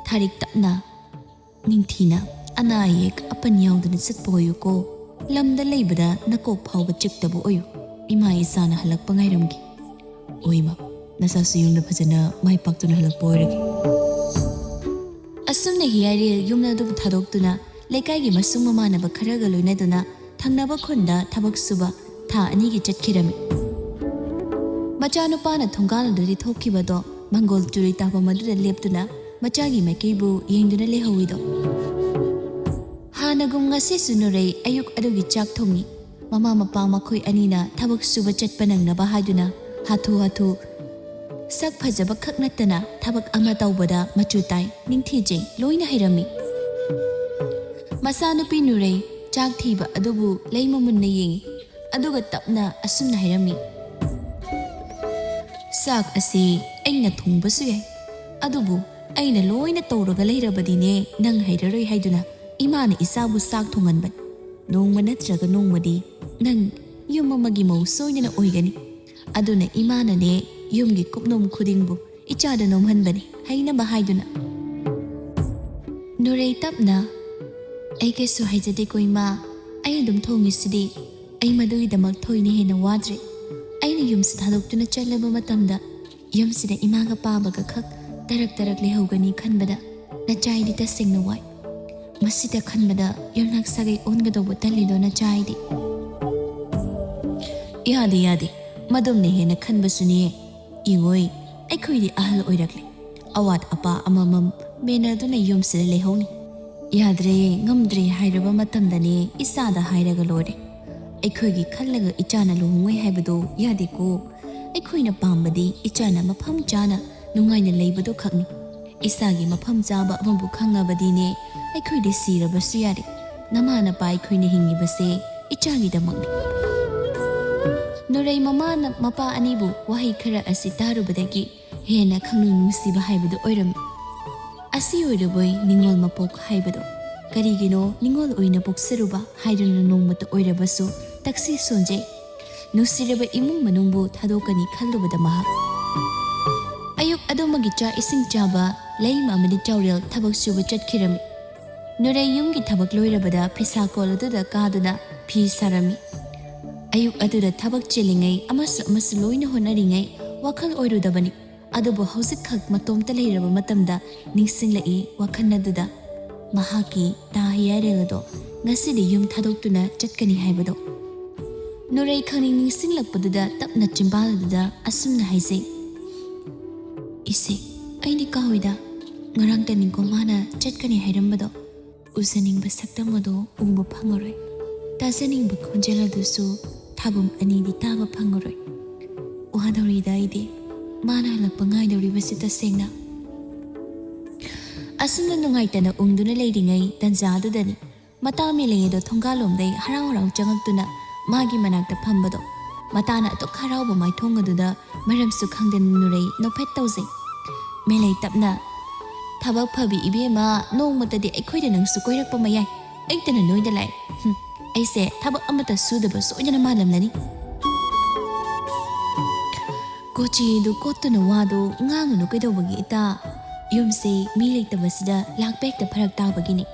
ꯊꯥꯔꯤꯛ ꯇꯞꯅ, "ꯅꯤꯡꯊꯤꯅ ꯑꯅꯥ ꯑꯌꯦꯛ ꯑꯄꯟ ꯌꯥꯎꯗꯅ ꯆꯠꯄ ꯑꯣꯏꯌꯨꯀꯣ꯫ ꯂꯝꯗ ꯂꯩꯕꯗ ꯅꯀꯣꯛ ꯐꯥꯎꯕ ꯆꯤꯛꯇꯕ ꯑꯣꯏꯌꯨ꯫ ꯏꯃꯥ ꯏꯆꯥꯅ ꯍꯜꯂꯛꯄ ꯉꯥꯏꯔꯝꯒꯦ꯫ ꯑꯣꯏꯃ, ꯅꯆꯥꯁꯨ ꯌꯨꯝꯗ ꯐꯖꯅ ꯃꯥꯏ ꯄꯥꯛꯇꯨꯅ ꯍꯜꯂꯛꯄ ꯑꯣꯏꯔꯒꯦ꯫" ꯑꯁꯨꯝꯅ ꯍꯤꯌꯥꯏꯔꯦꯜ ꯌꯨꯝ ꯑꯗꯨꯕꯨ ꯊꯥꯗꯣꯛꯇꯨꯅ ꯂꯩꯀꯥꯏꯒꯤ ꯃꯁꯨꯡ ꯃꯃꯥꯟꯅꯕ ꯈꯔꯒ ꯂꯣꯏꯅꯗꯨꯅ ꯊꯪꯅꯕ ꯈꯨꯟꯗ ꯊꯕꯛ ꯁꯨꯕ ꯊꯥ ꯑꯅꯤꯒꯤ ꯆꯠꯈꯤꯔꯝꯃꯤ꯫ ꯃꯆꯥꯅꯨꯄꯥꯅ ꯊꯣꯡꯒꯥꯜ ꯑꯗꯨꯗꯒꯤ ꯊꯣꯛꯈꯤꯕꯗꯣ ꯃꯪꯒꯣꯜ ꯆꯨꯔꯤ ꯇꯥꯐꯝ ꯑꯗꯨꯗ ꯂꯦꯞꯇꯨꯅ ꯃꯆꯥꯒꯤ ꯃꯥꯏꯀꯩꯕꯨ ꯌꯦꯡꯗꯨꯅ ꯂꯩꯍꯧꯏꯗꯣ꯫ ꯍꯥꯟꯅꯒꯨꯝ ꯉꯁꯤꯁꯨ ꯅꯨꯔꯩ ꯑꯌꯨꯛ ꯑꯗꯨꯒꯤ ꯆꯥꯛ ꯊꯣꯡꯉꯤ꯫ ꯃꯃꯥ ꯃꯄꯥ ꯃꯈꯣꯏ ꯑꯅꯤꯅ ꯊꯕꯛ ꯁꯨꯕ ꯆꯠꯄ ꯅꯪꯅꯕ ꯍꯥꯏꯗꯨꯅ ꯍꯥꯊꯨ ꯍꯥꯊꯨ ꯁꯛ ꯐꯖꯕ ꯈꯛ ꯅꯠꯇꯅ ꯊꯕꯛ ꯑꯃ ꯇꯧꯕꯗ ꯃꯆꯨ ꯇꯥꯏ, ꯅꯤꯡꯊꯤꯖꯩ, ꯂꯣꯏꯅ ꯍꯩꯔꯝꯃꯤ꯫ ꯃꯆꯥꯅꯨꯄꯤ ꯅꯨꯔꯩ ꯆꯥꯛ ꯊꯤꯕ ꯑꯗꯨꯕꯨ ꯂꯩꯃ ꯃꯨꯟꯅ ꯌꯦꯡꯉꯤ꯫ ꯑꯗꯨꯒ ꯇꯞꯅ ꯑꯁꯨꯝꯅ ꯍꯥꯏꯔꯝꯃꯤ, "ꯆꯥꯛ ꯑꯁꯤ ꯑꯩꯅ ꯊꯣꯡꯕꯁꯨ ꯌꯥꯏ, ꯑꯗꯨꯕꯨ ꯑꯩꯅ ꯂꯣꯏꯅ ꯇꯧꯔꯒ ꯂꯩꯔꯕꯗꯤꯅꯦ ꯅꯪ ꯍꯩꯔꯔꯣꯏ ꯍꯥꯏꯗꯨꯅ ꯏꯃꯥꯅ ꯏꯆꯥꯕꯨ ꯆꯥꯛ ꯊꯣꯡꯍꯟꯕꯅꯤ꯫ ꯅꯣꯡꯃ ꯅꯠꯇ꯭ꯔꯒ ꯅꯣꯡꯃꯗꯤ ꯅꯪ ꯌꯨꯝ ꯑꯃꯒꯤ ꯃꯧ ꯁꯣꯏꯗꯅ ꯑꯣꯏꯒꯅꯤ꯫ ꯑꯗꯨꯅ ꯏꯃꯥꯅꯅꯦ ꯌꯨꯝꯒꯤ ꯀꯨꯞꯅꯣꯝ ꯈꯨꯗꯤꯡꯕꯨ ꯏꯆꯥꯗ ꯅꯣꯝꯍꯟꯕꯅꯤ ꯍꯩꯅꯕ ꯍꯥꯏꯗꯨꯅ꯫ ꯅꯨꯔꯩ ꯇꯞꯅ, "ꯑꯩ ꯀꯩꯁꯨ ꯍꯥꯏꯖꯗꯦꯀꯣ ꯏꯃꯥ, ꯑꯩ ꯑꯗꯨꯝ ꯊꯣꯡꯉꯤꯁꯤꯗꯤ꯫ ꯑꯩ ꯃꯗꯨꯒꯤꯗꯃꯛ ꯊꯣꯏꯅ ꯍꯦꯟꯅ ꯋꯥꯗ꯭ꯔꯦ꯫ ꯑꯩꯅ ꯌꯨꯝꯁꯤ ꯊꯥꯗꯣꯛꯇꯨꯅ ꯆꯠꯂꯕ ꯃꯇꯝꯗ ꯌꯨꯝꯁꯤꯗ ꯏꯃꯥꯒ ꯄꯥꯕꯒ ꯈꯛ ꯇꯔꯛ ꯇꯔꯛ ꯂꯩꯍꯧꯒꯅꯤ ꯈꯟꯕꯗ ꯅꯆꯥꯏꯗꯤ ꯇꯁꯦꯡꯅ ꯋꯥꯏ꯫ ꯃꯁꯤꯗ ꯈꯟꯕꯗ ꯌꯨꯝꯅꯥꯛ ꯁꯥꯒꯩ ꯑꯣꯟꯒꯗꯧꯕ ꯇꯜꯂꯤꯗꯣ ꯅꯆꯥꯏꯗꯤ?" "ꯌꯥꯗꯦ, ꯌꯥꯗꯦ, ꯃꯗꯨꯝꯅ ꯍꯦꯟꯅ ꯈꯟꯕꯁꯨꯅꯦ꯫ ꯌꯦꯡꯉꯣꯏ, ꯑꯩꯈꯣꯏꯗꯤ ꯑꯍꯜ ꯑꯣꯏꯔꯛꯂꯦ꯫ ꯑꯋꯥꯠ ꯑꯄꯥ ꯑꯃꯃꯝ ꯃꯦꯟꯅꯗꯨꯅ ꯌꯨꯝꯁꯤꯗ ꯂꯩꯍꯧꯅꯤ꯫ ꯌꯥꯗ꯭ꯔꯦ, ꯉꯝꯗ꯭ꯔꯦ ꯍꯥꯏꯔꯕ ꯃꯇꯝꯗꯅꯦ ꯏꯆꯥꯗ ꯍꯥꯏꯔꯒ ꯂꯣꯏꯔꯦ꯫ ꯑꯩꯈꯣꯏꯒꯤ ꯈꯜꯂꯒ ꯏꯆꯥꯅ ꯂꯨꯍꯣꯡꯉꯣꯏ ꯍꯥꯏꯕꯗꯣ ꯌꯥꯗꯦꯀꯣ꯫ ꯑꯩꯈꯣꯏꯅ ꯄꯥꯝꯕꯗꯤ ꯏꯆꯥꯅ ꯃꯐꯝ ꯆꯥꯅ ꯅꯨꯡꯉꯥꯏꯅ ꯂꯩꯕꯗꯣ ꯈꯛꯅꯤ꯫ ꯏꯆꯥꯒꯤ ꯃꯐꯝ ꯆꯥꯕ ꯑꯃꯕꯨ ꯈꯪꯉꯕꯗꯤꯅꯦ, ꯑꯩꯈꯣꯏꯗꯤ ꯁꯤꯔꯕꯁꯨ ꯌꯥꯔꯦ꯫ ꯅꯃꯥ ꯅꯄꯥ ꯑꯩꯈꯣꯏꯅ ꯍꯤꯡꯉꯤꯕꯁꯦ ꯏꯆꯥꯒꯤꯗꯃꯛꯅꯤ꯫" ꯅꯨꯔꯩ ꯃꯃꯥꯅ ꯃꯄꯥ ꯑꯅꯤꯕꯨ ꯋꯥꯍꯩ ꯈꯔ ꯑꯁꯤ ꯇꯥꯔꯨꯕꯗꯒꯤ ꯍꯦꯟꯅ ꯈꯪꯅꯨꯡ ꯅꯨꯡꯁꯤꯕ ꯍꯥꯏꯕꯗꯨ ꯑꯣꯏꯔꯝꯃꯤ꯫ "ꯑꯁꯤ ꯑꯣꯏꯔꯕꯣꯏ ꯅꯤꯡꯉꯣꯜ ꯃꯄꯣꯛ ꯍꯥꯏꯕꯗꯣ? ꯀꯔꯤꯒꯤꯅꯣ ꯅꯤꯡꯉꯣꯜ ꯑꯣꯏꯅ ꯄꯣꯛꯆꯔꯨꯕ ꯍꯥꯏꯗꯨꯅ ꯅꯣꯡꯃꯇ ꯑꯣꯏꯔꯕꯁꯨ ꯇꯛꯁꯤ ꯁꯣꯟꯖꯩ꯫ ꯅꯨꯡꯁꯤꯔꯕ ꯏꯃꯨꯡ ꯃꯅꯨꯡꯕꯨ ꯊꯥꯗꯣꯛꯀꯅꯤ ꯈꯜꯂꯨꯕꯗ ꯃꯍꯥꯛ꯫" ꯑꯌꯨꯛ ꯑꯗꯨꯃꯒꯤ ꯆꯥꯛ ꯏꯁꯤꯡ ꯆꯥꯕ, ꯂꯩꯃ ꯑꯃꯗꯤ ꯆꯥꯎꯔꯦꯜ ꯊꯕꯛ ꯁꯨꯕ ꯆꯠꯈꯤꯔꯝꯃꯤ꯫ ꯅꯨꯔꯩ ꯌꯨꯝꯒꯤ ꯊꯕꯛ ꯂꯣꯏꯔꯕꯗ ꯐꯤꯁꯥ ꯀꯣꯜ ꯑꯗꯨꯗ ꯀꯥꯗꯨꯅ ꯐꯤ ꯁꯥꯔꯝꯃꯤ꯫ ꯑꯌꯨꯛ ꯑꯗꯨꯗ ꯊꯕꯛ ꯆꯤꯜꯂꯤꯉꯩ ꯑꯃꯁꯨ ꯑꯃꯁꯨ ꯂꯣꯏꯅ ꯍꯣꯠꯅꯔꯤꯉꯩ ꯋꯥꯈꯜ ꯑꯣꯏꯔꯨꯗꯕꯅꯤ꯫ ꯑꯗꯨꯕꯨ ꯍꯧꯖꯤꯛꯈꯛ ꯃꯇꯣꯝꯇ ꯂꯩꯔꯕ ꯃꯇꯝꯗ ꯅꯤꯡꯁꯤꯡꯂꯛꯏ ꯋꯥꯈꯜ ꯑꯗꯨꯗ꯫ ꯃꯍꯥꯛꯀꯤ ꯇꯥ ꯍꯤꯌꯥꯏꯔꯦꯜ ꯑꯗꯣ ꯉꯁꯤꯗꯤ ꯌꯨꯝ ꯊꯥꯗꯣꯛꯇꯨꯅ ꯆꯠꯀꯅꯤ ꯍꯥꯏꯕꯗꯣ꯫ ꯅꯨꯔꯩ ꯈꯪꯅꯤꯡ ꯅꯤꯡꯁꯤꯡꯂꯛꯄꯗꯨꯗ ꯇꯞꯅ ꯆꯤꯝꯕꯥꯜ ꯑꯗꯨꯗ ꯑꯁꯨꯝꯅ ꯍꯥꯏꯖꯩ, "ꯏꯆꯦ, ꯑꯩꯗꯤ ꯀꯥꯎꯏꯗ꯫ ꯉꯔꯥꯡꯇꯅꯤꯀꯣ ꯃꯥꯅ ꯆꯠꯀꯅꯤ ꯍꯥꯏꯔꯝꯕꯗꯣ꯫ ꯎꯖꯅꯤꯡꯕ ꯁꯛꯇꯝ ꯑꯗꯣ ꯎꯕ ꯐꯪꯉꯔꯣꯏ꯫ ꯇꯥꯖꯅꯤꯡꯕ ꯈꯣꯟꯖꯦꯜ ꯑꯗꯨꯁꯨ ꯊꯥꯕꯨꯝ ꯑꯅꯤꯗꯤ ꯇꯥꯕ ꯐꯪꯉꯔꯣꯏ꯫ ꯋꯥꯗꯧꯔꯤꯗ ꯑꯩꯗꯤ꯫ ꯃꯥꯅ ꯍꯜꯂꯛꯄ ꯉꯥꯏꯗꯧꯔꯤꯕꯁꯤ ꯇꯁꯦꯡꯅ꯫" ꯑꯁꯨꯝꯅ ꯅꯨꯡꯉꯥꯏꯇꯅ ꯎꯪꯗꯨꯅ ꯂꯩꯔꯤꯉꯩ ꯇꯟꯖꯥ ꯑꯗꯨꯗꯅꯤ ꯃꯇꯥ ꯃꯦꯂꯩ ꯑꯗꯣ ꯊꯣꯡꯒꯥꯜꯂꯣꯝꯗꯩ ꯍꯔꯥꯎ ꯍꯔꯥꯎ ꯆꯪꯉꯛꯇꯨꯅ ꯃꯥꯒꯤ ꯃꯅꯥꯛꯇ ꯐꯝꯕꯗꯣ꯫ ꯃꯇꯥꯅ ꯑꯗꯨꯛ ꯍꯔꯥꯎꯕ ꯃꯥꯏꯊꯣꯡ ꯑꯗꯨꯗ ꯃꯔꯝꯁꯨ ꯈꯪꯗꯅ ꯅꯨꯔꯩ ꯅꯣꯛꯐꯦꯠ ꯇꯧꯖꯩ꯫ ꯃꯦꯂꯩ ꯇꯞꯅ, "ꯊꯕꯛ ꯐꯕꯤ ꯏꯕꯦꯝꯃ, ꯅꯣꯡꯃꯇꯗꯤ ꯑꯩꯈꯣꯏꯗ ꯅꯪꯁꯨ ꯀꯣꯏꯔꯛꯄ ꯃꯌꯥꯏ꯫ ꯑꯩꯇꯅ ꯅꯣꯏꯗ ꯂꯥꯛꯑꯦ꯫ ꯍꯨꯝ, ꯑꯩꯁꯦ ꯊꯕꯛ ꯑꯃꯠꯇ ꯁꯨꯗꯕ ꯁꯣꯏꯗꯅ ꯃꯥꯜꯂꯝꯂꯅꯤ꯫" ꯀꯣꯆꯤꯗꯨ ꯀꯣꯠꯇꯨꯅ ꯋꯥꯗꯨ ꯉꯥꯡꯉꯨꯅꯨ ꯀꯩꯗꯧꯕꯒꯤ ꯏꯇꯥ? ꯌꯨꯝꯁꯦ ꯃꯤ ꯂꯩꯇꯕꯁꯤꯗ ꯂꯥꯛꯄ ꯍꯦꯛꯇ ꯐꯔꯛ ꯇꯥꯕꯒꯤꯅꯤ꯫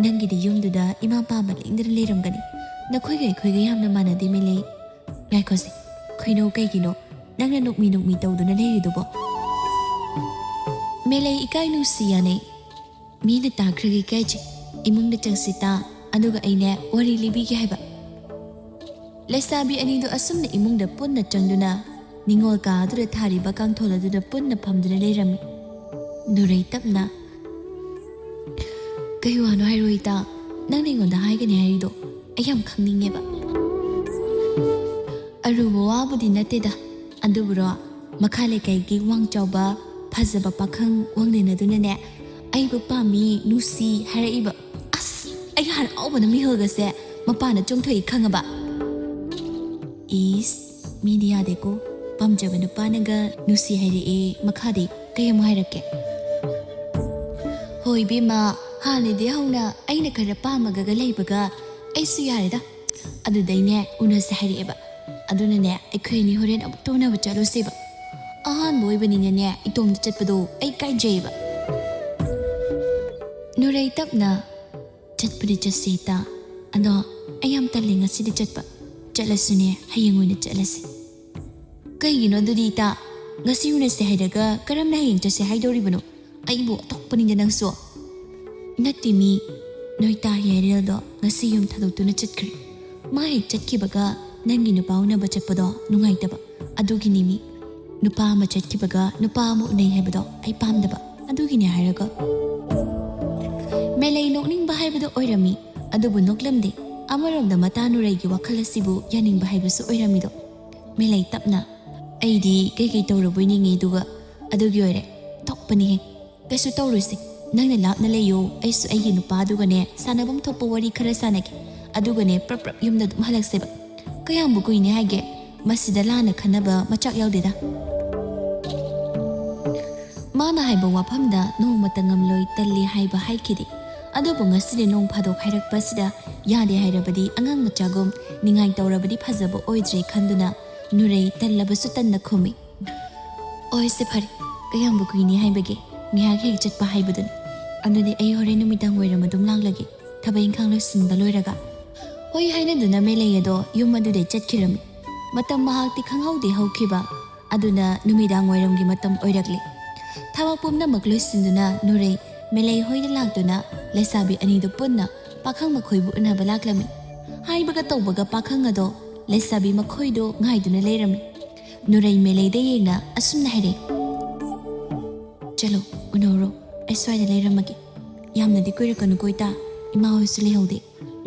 ꯅꯪꯒꯤꯗꯤ ꯌꯨꯝꯗꯨꯗ ꯏꯃꯥ ꯄꯥꯕ ꯂꯦꯡꯗꯅ ꯂꯩꯔꯝꯒꯅꯤ꯫ ꯅꯈꯣꯏꯒ ꯑꯩꯈꯣꯏꯒ ꯌꯥꯝꯅ ꯃꯥꯟꯅꯗꯦ ꯃꯦꯂꯩ꯫ ꯉꯥꯏꯈꯣꯁꯦ, ꯈꯣꯏꯅꯣ ꯀꯩꯒꯤꯅꯣ ꯅꯪꯅ ꯅꯣꯛꯃꯤ ꯅꯣꯛꯃꯤ ꯇꯧꯗꯨꯅ ꯂꯩꯔꯤꯗꯨꯕꯣ? ꯃꯦꯂꯩ ꯏꯀꯥꯏ ꯅꯨꯡꯁꯤ ꯌꯥꯅꯩ꯫ ꯃꯤꯅ ꯇꯥꯈ꯭ꯔꯒ ꯏꯀꯥꯏꯖꯩ꯫ ꯏꯃꯨꯡꯗ ꯆꯪꯁꯤ ꯇꯥ, ꯑꯗꯨꯒ ꯑꯩꯅꯦ ꯋꯥꯔꯤ ꯂꯤꯕꯤꯒꯦ ꯍꯥꯏꯕ꯫ ꯂꯩꯁꯥꯕꯤ ꯑꯅꯤꯗꯨ ꯑꯁꯨꯝꯅ ꯏꯃꯨꯡꯗ ꯄꯨꯟꯅ ꯆꯪꯗꯨꯅ ꯅꯤꯡꯉꯣꯜ ꯀꯥ ꯑꯗꯨꯗ ꯊꯥꯔꯤꯕ ꯀꯥꯡꯊꯣꯜ ꯑꯗꯨꯗ ꯄꯨꯟꯅ ꯐꯝꯗꯨꯅ ꯂꯩꯔꯝꯃꯤ꯫ ꯅꯨꯔꯩ ꯇꯞꯅ, "ꯀꯩ ꯋꯥꯅꯣ ꯍꯥꯏꯔꯣ ꯏꯇꯥ? ꯅꯪꯅ ꯑꯩꯉꯣꯟꯗ ꯍꯥꯏꯒꯅꯤ ꯍꯥꯏꯔꯤꯗꯣ ꯑꯩ ꯌꯥꯝ ꯈꯪꯅꯤꯡꯉꯦꯕ꯫" "ꯑꯔꯨꯕ ꯋꯥꯕꯨꯗꯤ ꯅꯠꯇꯦꯗ, ꯑꯗꯨꯕꯨꯔꯣ, ꯃꯈꯥ ꯂꯩꯀꯥꯏꯒꯤ ꯋꯥꯡ ꯆꯥꯎꯕ ꯐꯖꯕ ꯄꯥꯈꯪ ꯋꯥꯡꯂꯦꯟ ꯑꯗꯨꯅꯅꯦ ꯑꯩꯕꯨ ꯄꯥꯝꯃꯤ, ꯅꯨꯡꯁꯤ ꯍꯥꯏꯔꯛꯏꯕ꯫ ꯑꯁ, ꯑꯩ ꯍꯔꯥꯎꯕꯅ ꯃꯤꯍꯨꯜꯒꯁꯦ ꯃꯄꯥꯟꯗ ꯆꯣꯡꯊꯣꯛꯏ ꯈꯪꯉꯕ?" "ꯏꯁ, ꯃꯤꯗꯤ ꯌꯥꯗꯦꯀꯣ, ꯄꯥꯝꯖꯕ ꯅꯨꯄꯥꯅꯒ ꯅꯨꯡꯁꯤ ꯍꯥꯏꯔꯛꯑꯦ, ꯃꯈꯥꯗꯤ ꯀꯩ ꯑꯃꯨꯛ ꯍꯥꯏꯔꯛꯀꯦ?" "ꯍꯣꯏ ꯏꯕꯦꯝꯃ, ꯍꯥꯟꯅꯗꯤ ꯍꯧꯅ ꯑꯩꯅ ꯈꯔ ꯄꯥꯝꯃꯒꯒ ꯂꯩꯕꯒ ꯑꯩꯁꯨ ꯌꯥꯔꯦꯗ꯫ ꯑꯗꯨꯗꯩꯅꯦ ꯎꯅꯁꯦ ꯍꯥꯏꯔꯛꯑꯦꯕ꯫ ꯑꯗꯨꯅꯅꯦ ꯑꯩꯈꯣꯏ ꯑꯅꯤ ꯍꯣꯔꯦꯟ ꯑꯃꯨꯛꯇ ꯎꯅꯕ ꯆꯠꯂꯨꯁꯦꯕ꯫ ꯑꯍꯥꯟꯕ ꯑꯣꯏꯕꯅꯤꯅꯅꯦ ꯏꯇꯣꯝꯇ ꯆꯠꯄꯗꯣ ꯑꯩ ꯏꯀꯥꯏꯖꯩꯌꯦꯕ꯫" ꯅꯨꯔꯩ ꯇꯞꯅ, "ꯆꯠꯄꯗꯤ ꯆꯠꯁꯦ ꯏꯇꯥ, ꯑꯗꯣ ꯑꯩ ꯌꯥꯝ ꯇꯜꯂꯦ ꯉꯁꯤꯗꯤ ꯆꯠꯄ꯫ ꯆꯠꯂꯁꯨꯅꯦ ꯍꯌꯦꯡ ꯑꯣꯏꯅ ꯆꯠꯂꯁꯦ꯫" "ꯀꯩꯒꯤꯅꯣ ꯑꯗꯨꯗꯤ ꯏꯇꯥ? ꯉꯁꯤ ꯎꯅꯁꯦ ꯍꯥꯏꯔꯒ ꯀꯔꯝꯅ ꯍꯌꯦꯡ ꯆꯠꯁꯦ ꯍꯥꯏꯗꯧꯔꯤꯕꯅꯣ? ꯑꯩꯕꯨ ꯑꯇꯣꯛꯄꯅꯤꯗ ꯅꯪꯁꯨ꯫" "ꯅꯠꯇꯦ ꯃꯤ, ꯅꯣꯏ ꯇꯥ ꯍꯤꯌꯥꯏꯔꯦꯜꯗꯣ ꯉꯁꯤ ꯌꯨꯝ ꯊꯥꯗꯣꯛꯇꯨꯅ ꯆꯠꯈ꯭ꯔꯦ꯫ ꯃꯥ ꯍꯦꯛ ꯆꯠꯈꯤꯕꯒ ꯅꯪꯒꯤ ꯅꯨꯄꯥ ꯎꯅꯕ ꯆꯠꯄꯗꯣ ꯅꯨꯡꯉꯥꯏꯇꯕ꯫ ꯑꯗꯨꯒꯤꯅꯤ ꯃꯤ꯫ ꯅꯨꯄꯥ ꯑꯃ ꯆꯠꯈꯤꯕꯒ ꯅꯨꯄꯥ ꯑꯃ ꯎꯅꯩ ꯍꯥꯏꯕꯗꯣ ꯑꯩ ꯄꯥꯝꯗꯕ꯫ ꯑꯗꯨꯒꯤꯅꯦ ꯍꯥꯏꯔꯒ꯫" ꯃꯦꯂꯩ ꯅꯣꯛꯅꯤꯡꯕ ꯍꯥꯏꯕꯗꯣ ꯑꯣꯏꯔꯝꯃꯤ, ꯑꯗꯨꯕꯨ ꯅꯣꯛꯂꯝꯗꯦ꯫ ꯑꯃꯔꯣꯝꯗ ꯃꯇꯥ ꯅꯨꯔꯩꯒꯤ ꯋꯥꯈꯜ ꯑꯁꯤꯕꯨ ꯌꯥꯅꯤꯡꯕ ꯍꯥꯏꯕꯁꯨ ꯑꯣꯏꯔꯝꯃꯤꯗꯣ꯫ ꯃꯦꯂꯩ ꯇꯞꯅ, "ꯑꯩꯗꯤ ꯀꯩꯀꯩ ꯇꯧꯔꯕꯣꯏ ꯅꯤꯡꯉꯤ, ꯑꯗꯨꯒ ꯑꯗꯨꯒꯤ ꯑꯣꯏꯔꯦ꯫ ꯊꯣꯛꯄꯅꯤꯍꯦ꯫ ꯀꯩꯁꯨ ꯇꯧꯔꯣꯏꯁꯦ꯫ ꯅꯪꯅ ꯂꯥꯞꯅ ꯂꯩꯌꯣ, ꯑꯩꯁꯨ ꯑꯩꯒꯤ ꯅꯨꯄꯥꯗꯨꯒꯅꯦ ꯁꯥꯟꯅꯐꯝ ꯊꯣꯛꯄ ꯋꯥꯔꯤ ꯈꯔ ꯁꯥꯟꯅꯒꯦ꯫ ꯑꯗꯨꯒꯅꯦ ꯄ꯭ꯔꯞ ꯄ꯭ꯔꯞ ꯌꯨꯝꯗ ꯑꯗꯨꯝ ꯍꯜꯂꯛꯁꯦꯕ꯫ ꯀꯌꯥꯝꯕꯨ ꯀꯨꯏꯅꯤ ꯍꯥꯏꯒꯦ? ꯃꯁꯤꯗ ꯂꯥꯟꯅ ꯈꯟꯅꯕ ꯃꯆꯥꯛ ꯌꯥꯎꯗꯦꯗ꯫" ꯃꯥꯅ ꯍꯥꯏꯕ ꯋꯥꯐꯝꯗ ꯅꯣꯡꯃꯇ ꯉꯝꯂꯣꯏ, ꯇꯜꯂꯤ ꯍꯥꯏꯕ ꯍꯥꯏꯈꯤꯗꯦ꯫ ꯑꯗꯨꯕꯨ ꯉꯁꯤꯗꯤ ꯅꯣꯡ ꯐꯥꯗꯣꯛ ꯍꯥꯏꯔꯛꯄꯁꯤꯗ ꯌꯥꯗꯦ ꯍꯥꯏꯔꯕꯗꯤ ꯑꯉꯥꯡ ꯃꯆꯥꯒꯨꯝ ꯅꯤꯡꯉꯥꯏ ꯇꯧꯔꯕꯗꯤ ꯐꯖꯕ ꯑꯣꯏꯗ꯭ꯔꯦ ꯈꯟꯗꯨꯅ ꯅꯨꯔꯩ ꯇꯜꯂꯕꯁꯨ ꯇꯟꯅ ꯈꯨꯝꯃꯤ꯫ "ꯍꯣꯏ, ꯁꯦ ꯐꯔꯦ, ꯀꯌꯥꯝꯕꯨ ꯀꯨꯏꯅꯤ ꯍꯥꯏꯕꯒꯦ, ꯉꯥꯏꯍꯥꯛ ꯍꯦꯛ ꯆꯠꯄ ꯍꯥꯏꯕꯗꯨꯅꯤ꯫ ꯑꯗꯨꯗꯤ ꯑꯩ ꯍꯣꯔꯦꯟ ꯅꯨꯃꯤꯗꯥꯡ ꯋꯥꯏꯔꯝ ꯑꯗꯨꯝ ꯂꯥꯛꯂꯒꯦ, ꯊꯕꯛ ꯏꯪꯈꯥꯡ ꯂꯣꯏꯁꯤꯟꯕ ꯂꯣꯏꯔꯒ"꯫ ꯍꯣꯏ ꯍꯥꯏꯅꯗꯨꯅ ꯃꯦꯂꯩ ꯑꯗꯣ ꯌꯨꯝ ꯑꯗꯨꯗꯩ ꯆꯠꯈꯤꯔꯝꯃꯤ꯫ ꯃꯇꯝ ꯃꯍꯥꯛꯇꯤ ꯈꯪꯍꯧꯗꯦ ꯍꯧꯈꯤꯕ꯫ ꯑꯗꯨꯅ ꯅꯨꯃꯤꯗꯥꯡ ꯋꯥꯏꯔꯝꯒꯤ ꯃꯇꯝ ꯑꯣꯏꯔꯛꯂꯦ꯫ ꯊꯕꯛ ꯄꯨꯝꯅꯃꯛ ꯂꯣꯏꯁꯤꯟꯗꯨꯅ ꯅꯨꯔꯩ ꯃꯦꯂꯩ ꯍꯣꯏꯗ ꯂꯥꯛꯇꯨꯅ ꯂꯩꯁꯥꯕꯤ ꯑꯅꯤꯗꯨ ꯄꯨꯟꯅ ꯄꯥꯈꯪ ꯃꯈꯣꯏꯕꯨ ꯎꯅꯕ ꯂꯥꯛꯂꯝꯃꯤ꯫ ꯍꯥꯏꯕꯒ ꯇꯧꯕꯒ ꯄꯥꯈꯪ ꯑꯗꯣ ꯂꯩꯁꯥꯕꯤ ꯃꯈꯣꯏꯗꯨ ꯉꯥꯏꯗꯨꯅ ꯂꯩꯔꯝꯃꯤ꯫ ꯅꯨꯔꯩ ꯃꯦꯂꯩꯗ ꯌꯦꯡꯅ ꯑꯁꯨꯝꯅ ꯍꯥꯏꯔꯛꯏ, "ꯆꯠꯂꯣ, ꯎꯅꯧꯔꯣ, ꯑꯩ ꯁ꯭ꯋꯥꯏꯗ ꯂꯩꯔꯝꯃꯒꯦ꯫ ꯌꯥꯝꯅꯗꯤ ꯀꯨꯏꯔꯛꯀꯅꯨꯀꯣ ꯏꯇꯥ, ꯏꯃꯥ ꯍꯣꯏꯁꯨ ꯂꯩꯍꯧꯗꯦ,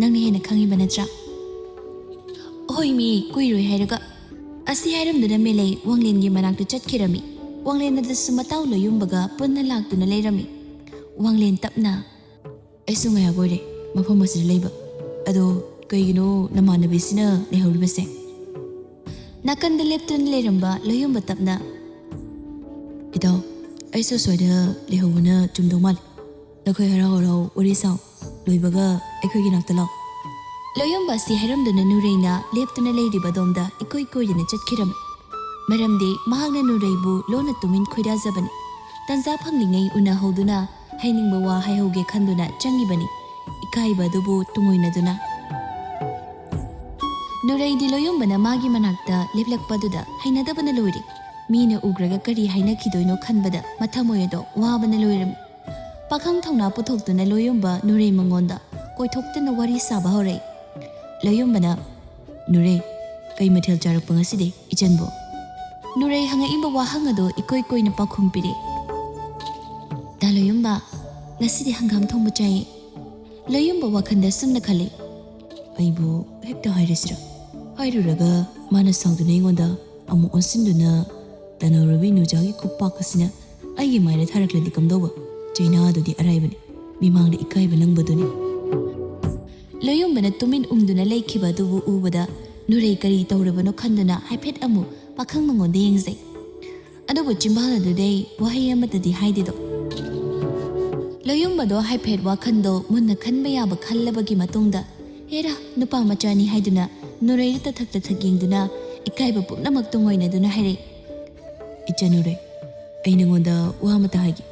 ꯅꯪꯅ ꯍꯦꯟꯅ ꯈꯪꯉꯤꯕ ꯅꯠꯇ꯭ꯔꯥ?" "ꯍꯣꯏ ꯃꯤ, ꯀꯨꯏꯔꯣꯏ ꯍꯥꯏꯔꯒ"꯫ ꯑꯁꯤ ꯍꯥꯏꯔꯝꯗꯨꯅ ꯃꯦꯂꯩ ꯋꯥꯡꯂꯦꯟꯒꯤ ꯃꯅꯥꯛꯇ ꯆꯠꯈꯤꯔꯝꯃꯤ꯫ ꯋꯥꯡꯂꯦꯟ ꯑꯗꯨꯁꯨ ꯃꯇꯥꯎ ꯂꯣꯌꯨꯝꯕꯒ ꯄꯨꯟꯅ ꯂꯥꯛꯇꯨꯅ ꯂꯩꯔꯝꯃꯤ꯫ ꯋꯥꯡꯂꯦꯟ ꯇꯞꯅ, "ꯑꯩꯁꯨ ꯉꯥꯏꯍꯥꯛ ꯑꯣꯏꯔꯦ ꯃꯐꯝ ꯑꯁꯤꯗ ꯂꯩꯕ꯫ ꯑꯗꯣ ꯀꯩꯒꯤꯅꯣ ꯅꯃꯥꯟꯅꯕꯤꯁꯤꯅ ꯂꯩꯍꯧꯔꯤꯕꯁꯦ?" ꯅꯥꯀꯟꯗ ꯂꯦꯞꯇꯨꯅ ꯂꯩꯔꯝꯕ ꯂꯣꯌꯨꯝꯕ ꯇꯞꯅ, "ꯏꯇꯥꯎ, ꯑꯩꯁꯨ ꯁ꯭ꯋꯥꯏꯗ ꯂꯩꯍꯧꯕꯅ ꯆꯨꯝꯗꯧ ꯃꯥꯜꯂꯤ꯫ ꯅꯈꯣꯏ ꯍꯔꯥꯎ ꯍꯔꯥꯎ ꯋꯥꯔꯤ ꯁꯥꯎ, ꯂꯣꯏꯕꯒ ꯑꯩꯈꯣꯏꯒꯤ ꯅꯥꯛꯇ ꯂꯥꯛꯑꯣ"꯫ ꯂꯣꯌꯨꯝꯕ ꯑꯁꯤ ꯍꯥꯏꯔꯝꯗꯨꯅ ꯅꯨꯔꯩꯅ ꯂꯦꯞꯇꯨꯅ ꯂꯩꯔꯤꯕ ꯑꯗꯣꯝꯗ ꯏꯀꯣꯏ ꯀꯣꯏꯗꯨꯅ ꯆꯠꯈꯤꯔꯝꯃꯤ꯫ ꯃꯔꯝꯗꯤ ꯃꯍꯥꯛꯅ ꯅꯨꯔꯩꯕꯨ ꯂꯣꯟꯅ ꯇꯨꯃꯤꯟ ꯈꯣꯏꯗꯥꯖꯕꯅꯤ꯫ ꯇꯟꯖꯥ ꯐꯪꯂꯤꯉꯩ ꯎꯅꯍꯧꯗꯨꯅ ꯍꯥꯏꯅꯤꯡꯕ ꯋꯥ ꯍꯥꯏꯍꯧꯒꯦ ꯈꯟꯗꯨꯅ ꯆꯪꯉꯤꯕꯅꯤ, ꯏꯀꯥꯏꯕ ꯑꯗꯨꯕꯨ ꯇꯨꯡꯑꯣꯏꯅꯗꯨꯅ꯫ ꯅꯨꯔꯩꯗꯤ ꯂꯣꯌꯨꯝꯕꯅ ꯃꯥꯒꯤ ꯃꯅꯥꯛꯇ ꯂꯦꯞꯂꯛꯄꯗꯨꯗ ꯍꯩꯅꯗꯕꯅ ꯂꯣꯏꯔꯦ꯫ ꯃꯤꯅ ꯎꯈ꯭ꯔꯒ ꯀꯔꯤ ꯍꯥꯏꯅꯈꯤꯗꯣꯏꯅꯣ ꯈꯟꯕꯗ ꯃꯊꯃꯣꯏ ꯑꯗꯣ ꯋꯥꯕꯅ ꯂꯣꯏꯔꯝꯃꯤ꯫ ꯄꯥꯈꯪ ꯊꯧꯅꯥ ꯄꯨꯊꯣꯛꯇꯨꯅ ꯂꯣꯌꯨꯝꯕ ꯅꯨꯔꯩ ꯃꯉꯣꯟꯗ ꯀꯣꯏꯊꯣꯛꯇꯨꯅ ꯋꯥꯔꯤ ꯁꯥꯕ ꯍꯧꯔꯛꯏ꯫ ꯂꯣꯌꯨꯝꯕꯅ, "ꯅꯨꯔꯩ, ꯀꯩ ꯃꯊꯦꯜ ꯆꯥꯔꯛꯄ ꯉꯁꯤꯗꯤ ꯏꯆꯟꯕꯨ?" ꯅꯨꯔꯩ ꯍꯪꯉꯛꯏꯕ ꯋꯥꯍꯪ ꯑꯗꯣ ꯏꯀꯣꯏ ꯀꯣꯏꯅ ꯄꯥꯎꯈꯨꯝ ꯄꯤꯔꯛꯏ꯫ "ꯗꯥ ꯂꯣꯌꯨꯝꯕ, ꯉꯁꯤꯗꯤ ꯍꯪꯒꯥꯝ ꯊꯣꯡꯕ ꯆꯥꯏꯌꯦ"꯫ ꯂꯣꯌꯨꯝꯕ ꯋꯥꯈꯜꯗ ꯁꯨꯝꯅ ꯈꯜꯂꯤ, "ꯑꯩꯕꯨ ꯍꯦꯛꯇ ꯍꯥꯏꯔꯁꯤꯔ? ꯍꯥꯏꯔꯨꯔꯒ ꯃꯥꯅ ꯁꯥꯎꯗꯨꯅ ꯑꯩꯉꯣꯟꯗ ꯑꯃꯨꯛ ꯑꯣꯟꯁꯤꯟꯗꯨꯅ ꯇꯅꯧꯔꯕꯤ ꯅꯨꯖꯥꯒꯤ ꯈꯨꯄꯥꯛ ꯑꯁꯤꯅ ꯑꯩꯒꯤ ꯃꯥꯏꯗ ꯊꯥꯔꯛꯂꯗꯤ ꯀꯝꯗꯧꯕ? ꯆꯩꯅꯥꯗꯨꯗꯤ ꯑꯔꯥꯏꯕꯅꯤ, ꯃꯤꯃꯥꯡꯗ ꯏꯀꯥꯏꯕ ꯅꯪꯕꯗꯨꯅꯤ"꯫ ꯂꯣꯌꯨꯝꯕꯅ ꯇꯨꯃꯤꯟ ꯎꯪꯗꯨꯅ ꯂꯩꯈꯤꯕ ꯑꯗꯨꯕꯨ ꯎꯕꯗ ꯅꯨꯔꯩ ꯀꯔꯤ ꯇꯧꯔꯕꯅꯣ ꯈꯟꯗꯨꯅ ꯍꯥꯏꯐꯦꯠ ꯑꯃꯨꯛ ꯄꯥꯈꯪ ꯃꯉꯣꯟꯗ ꯌꯦꯡꯖꯩ꯫ ꯑꯗꯨꯕꯨ ꯆꯤꯝꯕꯥꯜ ꯑꯗꯨꯗꯩ ꯋꯥꯍꯩ ꯑꯃꯠꯇꯗꯤ ꯍꯥꯏꯗꯦꯗꯣ꯫ ꯂꯣꯌꯨꯝꯕꯗꯣ ꯍꯥꯏꯐꯦꯠ ꯋꯥꯈꯟꯗꯣ ꯃꯨꯟꯅ ꯈꯟꯕ ꯌꯥꯕ ꯈꯜꯂꯕꯒꯤ ꯃꯇꯨꯡꯗ, "ꯍꯦꯔꯥ, ꯅꯨꯄꯥ ꯃꯆꯥꯅꯤ" ꯍꯥꯏꯗꯨꯅ ꯅꯨꯔꯩꯗ ꯇꯊꯛ ꯇꯊꯛ ꯌꯦꯡꯗꯨꯅ ꯏꯀꯥꯏꯕ ꯄꯨꯝꯅꯃꯛ ꯇꯨꯡꯑꯣꯏꯅꯗꯨꯅ ꯍꯥꯏꯔꯛꯏ, "ꯏꯆꯟ ꯅꯨꯔꯩ, ꯑꯩ ꯅꯉꯣꯟꯗ ꯋꯥ ꯑꯃꯇ ꯍꯥꯏꯒꯦ꯫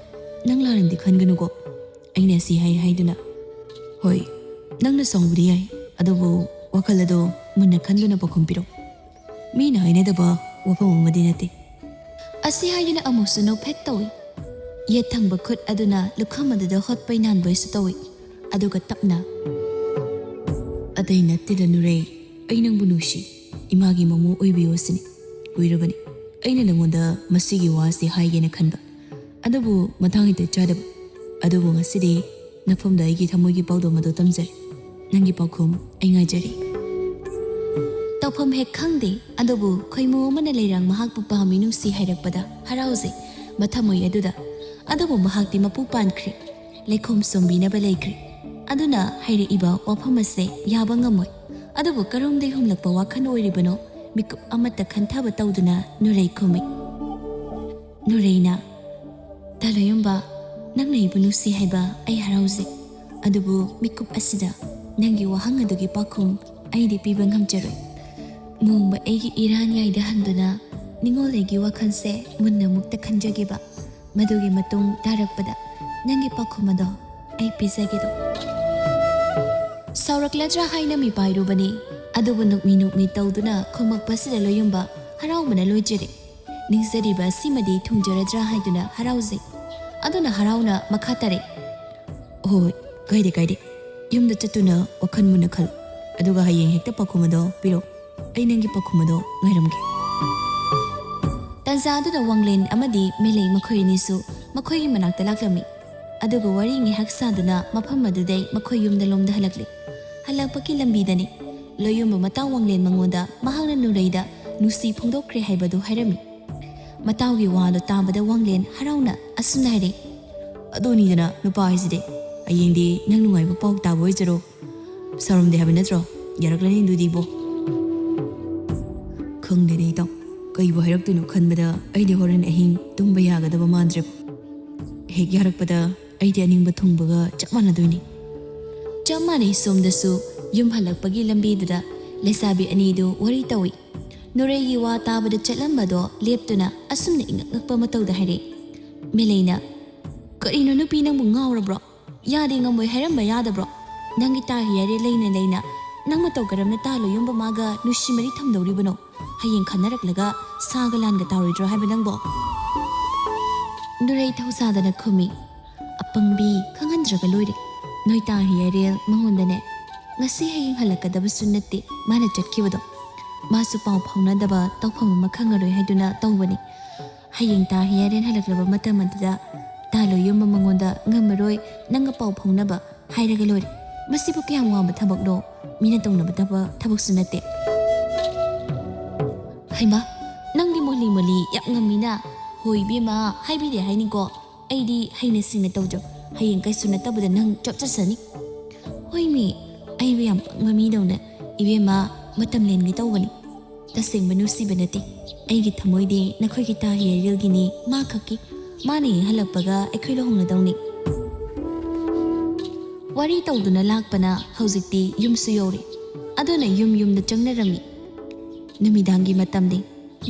ꯅꯪ ꯂꯥꯟꯅꯗꯤ ꯈꯟꯒꯅꯨꯀꯣ?" ꯑꯩꯅ ꯁꯤ ꯍꯥꯏ ꯍꯥꯏꯗꯨꯅ, "ꯍꯣꯏ, ꯅꯪꯅ ꯁꯥꯎꯕꯗꯤ ꯌꯥꯏ, ꯑꯗꯨꯕꯨ ꯋꯥꯈꯜ ꯑꯗꯣ ꯃꯨꯟꯅ ꯈꯟꯗꯨꯅ ꯄꯥꯎꯈꯨꯝ ꯄꯤꯔꯣ꯫ ꯃꯤꯅ ꯍꯥꯏꯅꯗꯕ ꯋꯥꯐꯝ ꯑꯃꯗꯤ ꯅꯠꯇꯦ꯫" ꯑꯁꯤ ꯍꯥꯏꯗꯨꯅ ꯑꯃꯨꯛꯁꯨ ꯅꯣꯛꯐꯦꯠ ꯇꯧꯏ꯫ ꯌꯦꯠ ꯊꯪꯕ ꯈꯨꯠ ꯑꯗꯨꯅ ꯂꯨꯈꯝ ꯑꯗꯨꯗ ꯍꯣꯠꯄꯩ ꯅꯥꯟꯕꯩꯁꯨ ꯇꯧꯏ꯫ ꯑꯗꯨꯒ ꯇꯞꯅ, "ꯑꯇꯩ ꯅꯠꯇꯦꯗ ꯅꯨꯔꯩ, ꯑꯩ ꯅꯪꯕꯨ ꯅꯨꯡꯁꯤ꯫ ꯏꯃꯥꯒꯤ ꯃꯃꯧ ꯑꯣꯏꯕꯤꯌꯣ ꯁꯤꯅꯤ꯫ ꯀꯨꯏꯔꯕꯅꯤ ꯑꯩꯅ ꯅꯉꯣꯟꯗ ꯃꯁꯤꯒꯤ ꯋꯥꯁꯤ ꯍꯥꯏꯒꯦꯅ ꯈꯟꯕ, ꯑꯗꯨꯕꯨ ꯃꯇꯥꯡ ꯍꯦꯛꯇ ꯆꯥꯗꯕ꯫ ꯑꯗꯨꯕꯨ ꯉꯁꯤꯗꯤ ꯅꯐꯝꯗ ꯑꯩꯒꯤ ꯊꯃꯣꯏꯒꯤ ꯄꯥꯎꯗꯝ ꯑꯗꯨ ꯇꯝꯖꯔꯦ꯫ ꯅꯪꯒꯤ ꯄꯥꯎꯈꯨꯝ ꯑꯩ ꯉꯥꯏꯖꯔꯤ꯫" ꯇꯧꯐꯝ ꯍꯦꯛ ꯈꯪꯗꯦ, ꯑꯗꯨꯕꯨ ꯈꯣꯏꯃꯨ ꯑꯃꯅ ꯂꯩꯔꯥꯡ ꯃꯍꯥꯛꯄꯨ ꯄꯥꯝꯃꯤ ꯅꯨꯡꯁꯤ ꯍꯥꯏꯔꯛꯄꯗ ꯍꯔꯥꯎꯖꯩ꯫ ꯃꯊꯃꯣꯏ ꯑꯗꯨꯗ, ꯑꯗꯨꯕꯨ ꯃꯍꯥꯛꯇꯤ ꯃꯄꯨ ꯄꯥꯟꯈ꯭ꯔꯦ꯫ ꯂꯩꯈꯣꯝ ꯁꯣꯝꯕꯤꯅꯕ ꯂꯩꯈ꯭ꯔꯦ꯫ ꯑꯗꯨꯅ ꯍꯥꯏꯔꯛꯏꯕ ꯋꯥꯐꯝ ꯑꯁꯦ ꯌꯥꯕ ꯉꯝꯃꯣꯏ꯫ ꯑꯗꯨꯕꯨ ꯀꯔꯣꯝꯗꯒꯤ ꯍꯨꯝꯂꯛꯄ ꯋꯥꯈꯜ ꯑꯣꯏꯔꯤꯕꯅꯣ? ꯃꯤꯀꯨꯞ ꯑꯃꯠꯇ ꯈꯟꯊꯕ ꯇꯧꯗꯨꯅ ꯅꯨꯔꯩ ꯈꯨꯝꯃꯤ꯫ ꯅꯨꯔꯩꯅ, "ꯇꯥꯂꯣꯌꯨꯝꯕ, ꯅꯪꯅ ꯑꯩꯕꯨ ꯅꯨꯡꯁꯤ ꯍꯥꯏꯕ ꯑꯩ ꯍꯔꯥꯎꯖꯩ꯫ ꯑꯗꯨꯕꯨ ꯃꯤꯀꯨꯞ ꯑꯁꯤꯗ ꯅꯪꯒꯤ ꯋꯥꯍꯪ ꯑꯗꯨꯒꯤ ꯄꯥꯎꯈꯨꯝ ꯑꯩꯗꯤ ꯄꯤꯕ ꯉꯝꯖꯔꯣꯏ꯫ ꯅꯣꯡꯃ ꯑꯩꯒꯤ ꯏꯔꯥꯟꯌꯥꯏꯗ ꯍꯟꯗꯨꯅ ꯅꯤꯡꯉꯣꯜ ꯑꯩꯒꯤ ꯋꯥꯈꯜꯁꯦ ꯃꯨꯟꯅ ꯃꯨꯛꯇ ꯈꯟꯖꯒꯦꯕ꯫ ꯃꯗꯨꯒꯤ ꯃꯇꯨꯡ ꯇꯥꯔꯛꯄꯗ ꯅꯪꯒꯤ ꯄꯥꯎꯈꯨꯝ ꯑꯗꯣ ꯑꯩ ꯄꯤꯖꯒꯦꯗꯣ꯫" ꯁꯥꯎꯔꯛꯂꯗ꯭ꯔꯥ ꯍꯥꯏꯅ ꯃꯤꯄꯥꯏꯔꯨꯕꯅꯤ, ꯑꯗꯨꯕꯨ ꯅꯣꯛꯃꯤ ꯅꯣꯛꯃꯤ ꯇꯧꯗꯨꯅ ꯈꯨꯝꯃꯛꯄꯁꯤꯗ ꯂꯣꯌꯨꯝꯕ ꯍꯔꯥꯎꯕꯅ ꯂꯣꯏꯖꯔꯦ꯫ ꯅꯤꯡꯖꯔꯤꯕ ꯑꯁꯤꯃꯗꯤ ꯊꯨꯡꯖꯔꯗ꯭ꯔꯥ ꯍꯥꯏꯗꯨꯅ ꯍꯔꯥꯎꯖꯩ꯫ ꯑꯗꯨꯅ ꯍꯔꯥꯎꯅ ꯃꯈꯥ ꯇꯥꯔꯛꯏ꯫ "ꯍꯣꯏ, ꯀꯥꯏꯗꯦ, ꯀꯥꯏꯗꯦ꯫ ꯌꯨꯝꯗ ꯆꯠꯇꯨꯅ ꯋꯥꯈꯜ ꯃꯨꯟꯅ ꯈꯜꯂꯨ꯫ ꯑꯗꯨꯒ ꯍꯌꯦꯡ ꯍꯦꯛꯇ ꯄꯥꯎꯈꯨꯝ ꯑꯗꯣ ꯄꯤꯔꯛꯎ꯫ ꯑꯩ ꯅꯪꯒꯤ ꯄꯥꯎꯈꯨꯝ ꯑꯗꯣ ꯉꯥꯏꯔꯝꯒꯦ꯫" ꯇꯥꯟꯖꯥꯗꯨꯗ ꯋꯥꯡꯂꯦꯟ ꯑꯃꯗꯤ ꯃꯦꯂꯩ ꯃꯈꯣꯏ ꯑꯅꯤꯁꯨ ꯃꯈꯣꯏꯒꯤ ꯃꯅꯥꯛꯇ ꯂꯥꯛꯂꯝꯃꯤ꯫ ꯑꯗꯨꯒ ꯋꯥꯔꯤ ꯉꯥꯏꯍꯥꯛ ꯁꯥꯗꯨꯅ ꯃꯐꯝ ꯑꯗꯨꯗꯩ ꯃꯈꯣꯏ ꯌꯨꯝꯗ ꯂꯣꯝꯗ ꯍꯜꯂꯛꯂꯤ꯫ ꯍꯜꯂꯛꯄꯒꯤ ꯂꯝꯕꯤꯗꯅꯤ ꯂꯣꯌꯨꯝꯕ ꯃꯇꯥꯎ ꯋꯥꯡꯂꯦꯟ ꯃꯉꯣꯟꯗ ꯃꯍꯥꯛꯅ ꯅꯨꯔꯩꯗ ꯅꯨꯡꯁꯤ ꯐꯣꯡꯗꯣꯛꯈ꯭ꯔꯦ ꯍꯥꯏꯕꯗꯨ ꯍꯥꯏꯔꯝꯃꯤ꯫ ꯃꯇꯥꯎꯒꯤ ꯋꯥꯗꯣ ꯇꯥꯕꯗ ꯋꯥꯡꯂꯦꯟ ꯍꯔꯥꯎꯅ ꯑꯁꯨꯝꯅ ꯍꯥꯏꯔꯦ꯫ "ꯑꯗꯨꯅꯤꯗꯅ ꯅꯨꯄꯥ ꯍꯥꯏꯁꯤꯗꯤ꯫ ꯍꯌꯦꯡꯗꯤ ꯅꯪ ꯅꯨꯡꯉꯥꯏꯕ ꯄꯥꯎ ꯇꯥꯕ ꯑꯣꯏꯖꯔꯣ꯫ ꯁꯥꯎꯔꯝꯗꯦ ꯍꯥꯏꯕ ꯅꯠꯇ꯭ꯔꯣ? ꯌꯥꯔꯛꯂꯅꯤ ꯑꯗꯨꯗꯤꯕꯣ꯫" ꯈꯪꯗꯦꯅꯦ ꯏꯇꯥꯎ, ꯀꯩꯕꯨ ꯍꯥꯏꯔꯛꯇꯣꯏꯅꯣ ꯈꯟꯕꯗ ꯑꯩꯗꯤ ꯍꯣꯔꯦꯟ ꯑꯍꯤꯡ ꯇꯨꯝꯕ ꯌꯥꯒꯗꯕ ꯃꯥꯟꯗ꯭ꯔꯦꯕꯣ꯫ ꯍꯦꯛ ꯌꯥꯔꯛꯄꯗ ꯑꯩꯗꯤ ꯑꯅꯤꯡꯕ ꯊꯨꯡꯕꯒ ꯆꯞ ꯃꯥꯟꯅꯗꯣꯏꯅꯤ꯫ ꯆꯞ ꯃꯥꯟꯅꯩ꯫ ꯁꯣꯝꯗꯁꯨ ꯌꯨꯝ ꯍꯜꯂꯛꯄꯒꯤ ꯂꯝꯕꯤꯗꯨꯗ ꯂꯩꯁꯥꯕꯤ ꯑꯅꯤꯗꯨ ꯋꯥꯔꯤ ꯇꯧꯏ꯫ ꯅꯨꯔꯩꯒꯤ ꯋꯥ ꯇꯥꯕꯗ ꯆꯠꯂꯝꯕꯗꯣ ꯂꯦꯞꯇꯨꯅ ꯑꯁꯨꯝꯅ ꯏꯉꯛ ꯉꯛꯄ ꯃꯇꯧꯗ ꯍꯥꯏꯔꯛꯏ꯫ ꯃꯦꯂꯩꯅ, "ꯀꯔꯤꯅꯣ ꯅꯨꯄꯤ, ꯅꯪꯕꯨ ꯉꯥꯎꯔꯕ꯭ꯔꯣ? ꯌꯥꯗꯦ, ꯉꯝꯃꯣꯏ ꯍꯥꯏꯔꯝꯕ ꯌꯥꯗꯕ꯭ꯔꯣ? ꯅꯪꯒꯤ ꯇꯥ ꯍꯤꯌꯥꯔꯦ ꯂꯩꯅ ꯂꯩꯅ ꯅꯪ ꯃꯇꯧ ꯀꯔꯝꯅ ꯇꯥ ꯂꯣꯌꯨꯝꯕ ꯃꯥꯒ ꯅꯨꯡꯁꯤ ꯃꯔꯤ ꯊꯝꯗꯧꯔꯤꯕꯅꯣ? ꯍꯌꯦꯡ ꯈꯟꯅꯔꯛꯂꯒ ꯁꯥꯒ ꯂꯥꯟꯒ ꯇꯥꯔꯣꯏꯗ꯭ꯔꯣ ꯍꯥꯏꯕ ꯅꯪꯕꯣ?" ꯅꯨꯔꯩ ꯊꯧꯁꯥꯗꯅ ꯈꯨꯝꯃꯤ꯫ "ꯑꯄꯪꯕꯤ, ꯈꯪꯍꯟꯗ꯭ꯔꯒ ꯂꯣꯏꯔꯦ꯫ ꯅꯣꯏ ꯇꯥ ꯍꯤꯌꯥꯔꯦꯜ ꯃꯉꯣꯟꯗꯅꯦ, ꯉꯁꯤ ꯍꯌꯦꯡ ꯍꯜꯂꯛꯀꯗꯕꯁꯨ ꯅꯠꯇꯦ ꯃꯥꯅ ꯆꯠꯈꯤꯕꯗꯣ꯫ ꯃꯥꯁꯨ ꯄꯥꯎ ꯐꯥꯎꯅꯗꯕ ꯇꯧꯐꯝ ꯑꯃ ꯈꯪꯉꯔꯣꯏ ꯍꯥꯏꯗꯨꯅ ꯇꯧꯕꯅꯤ꯫ ꯍꯌꯦꯡ ꯇꯥ ꯍꯤꯌꯥꯔꯦꯜ ꯍꯜꯂꯛꯂꯕ ꯃꯇꯝ ꯑꯗꯨꯗ ꯇꯥ ꯂꯣꯌꯨꯝꯕ ꯃꯉꯣꯟꯗ ꯉꯝꯃꯔꯣꯏ, ꯅꯪꯒ ꯄꯥꯎ ꯐꯥꯎꯅꯕ ꯍꯥꯏꯔꯒ ꯂꯣꯏꯔꯦ꯫ ꯃꯁꯤꯕꯨ ꯀꯌꯥꯝ ꯋꯥꯕ ꯊꯕꯛꯅꯣ? ꯃꯤꯅ ꯇꯧꯅꯕ ꯊꯕꯛ, ꯊꯕꯛꯁꯨ ꯅꯠꯇꯦ꯫" "ꯍꯩꯃꯥ, ꯅꯪꯗꯤ ꯃꯣꯂꯤ ꯃꯣꯂꯤ ꯌꯥꯝ ꯉꯝꯃꯤꯅ꯫ ꯍꯣꯏ ꯏꯕꯦꯝꯃ, ꯍꯥꯏꯕꯤꯔꯦ ꯍꯥꯏꯅꯤꯀꯣ꯫ ꯑꯩꯗꯤ ꯍꯩꯅ ꯁꯤꯡꯅ ꯇꯧꯖꯧ꯫ ꯍꯌꯦꯡ ꯀꯩꯁꯨ ꯅꯠꯇꯕꯗ ꯅꯪ ꯆꯞ ꯆꯠꯁꯅꯤ꯫" "ꯍꯣꯏꯃꯤ, ꯑꯩꯕꯨ ꯌꯥꯝ ꯄꯪꯕ ꯃꯤꯗꯧꯅ꯫ ꯏꯕꯦꯝꯃ, ꯃꯇꯝ ꯂꯦꯟꯒꯦ ꯇꯧꯕꯅꯤ꯫ ꯇꯁꯦꯡꯕ ꯅꯨꯡꯁꯤꯕ ꯅꯠꯇꯦ꯫ ꯑꯩꯒꯤ ꯊꯃꯣꯏꯗꯤ ꯅꯈꯣꯏꯒꯤ ꯇꯥ ꯍꯤꯌꯥꯔꯦꯜꯒꯤꯅꯤ, ꯃꯥ ꯈꯛꯀꯤ꯫ ꯃꯥꯅ ꯍꯦꯛ ꯍꯜꯂꯛꯄꯒ ꯑꯩꯈꯣꯏ ꯂꯨꯍꯣꯡꯂꯗꯧꯅꯤ꯫" ꯋꯥꯔꯤ ꯇꯧꯗꯨꯅ ꯂꯥꯛꯄꯅ ꯍꯧꯖꯤꯛꯇꯤ ꯌꯨꯝꯁꯨ ꯌꯧꯔꯦ꯫ ꯑꯗꯨꯅ ꯌꯨꯝ ꯌꯨꯝꯗ ꯆꯪꯅꯔꯝꯃꯤ꯫ ꯅꯨꯃꯤꯗꯥꯡꯒꯤ ꯃꯇꯝꯅꯤ꯫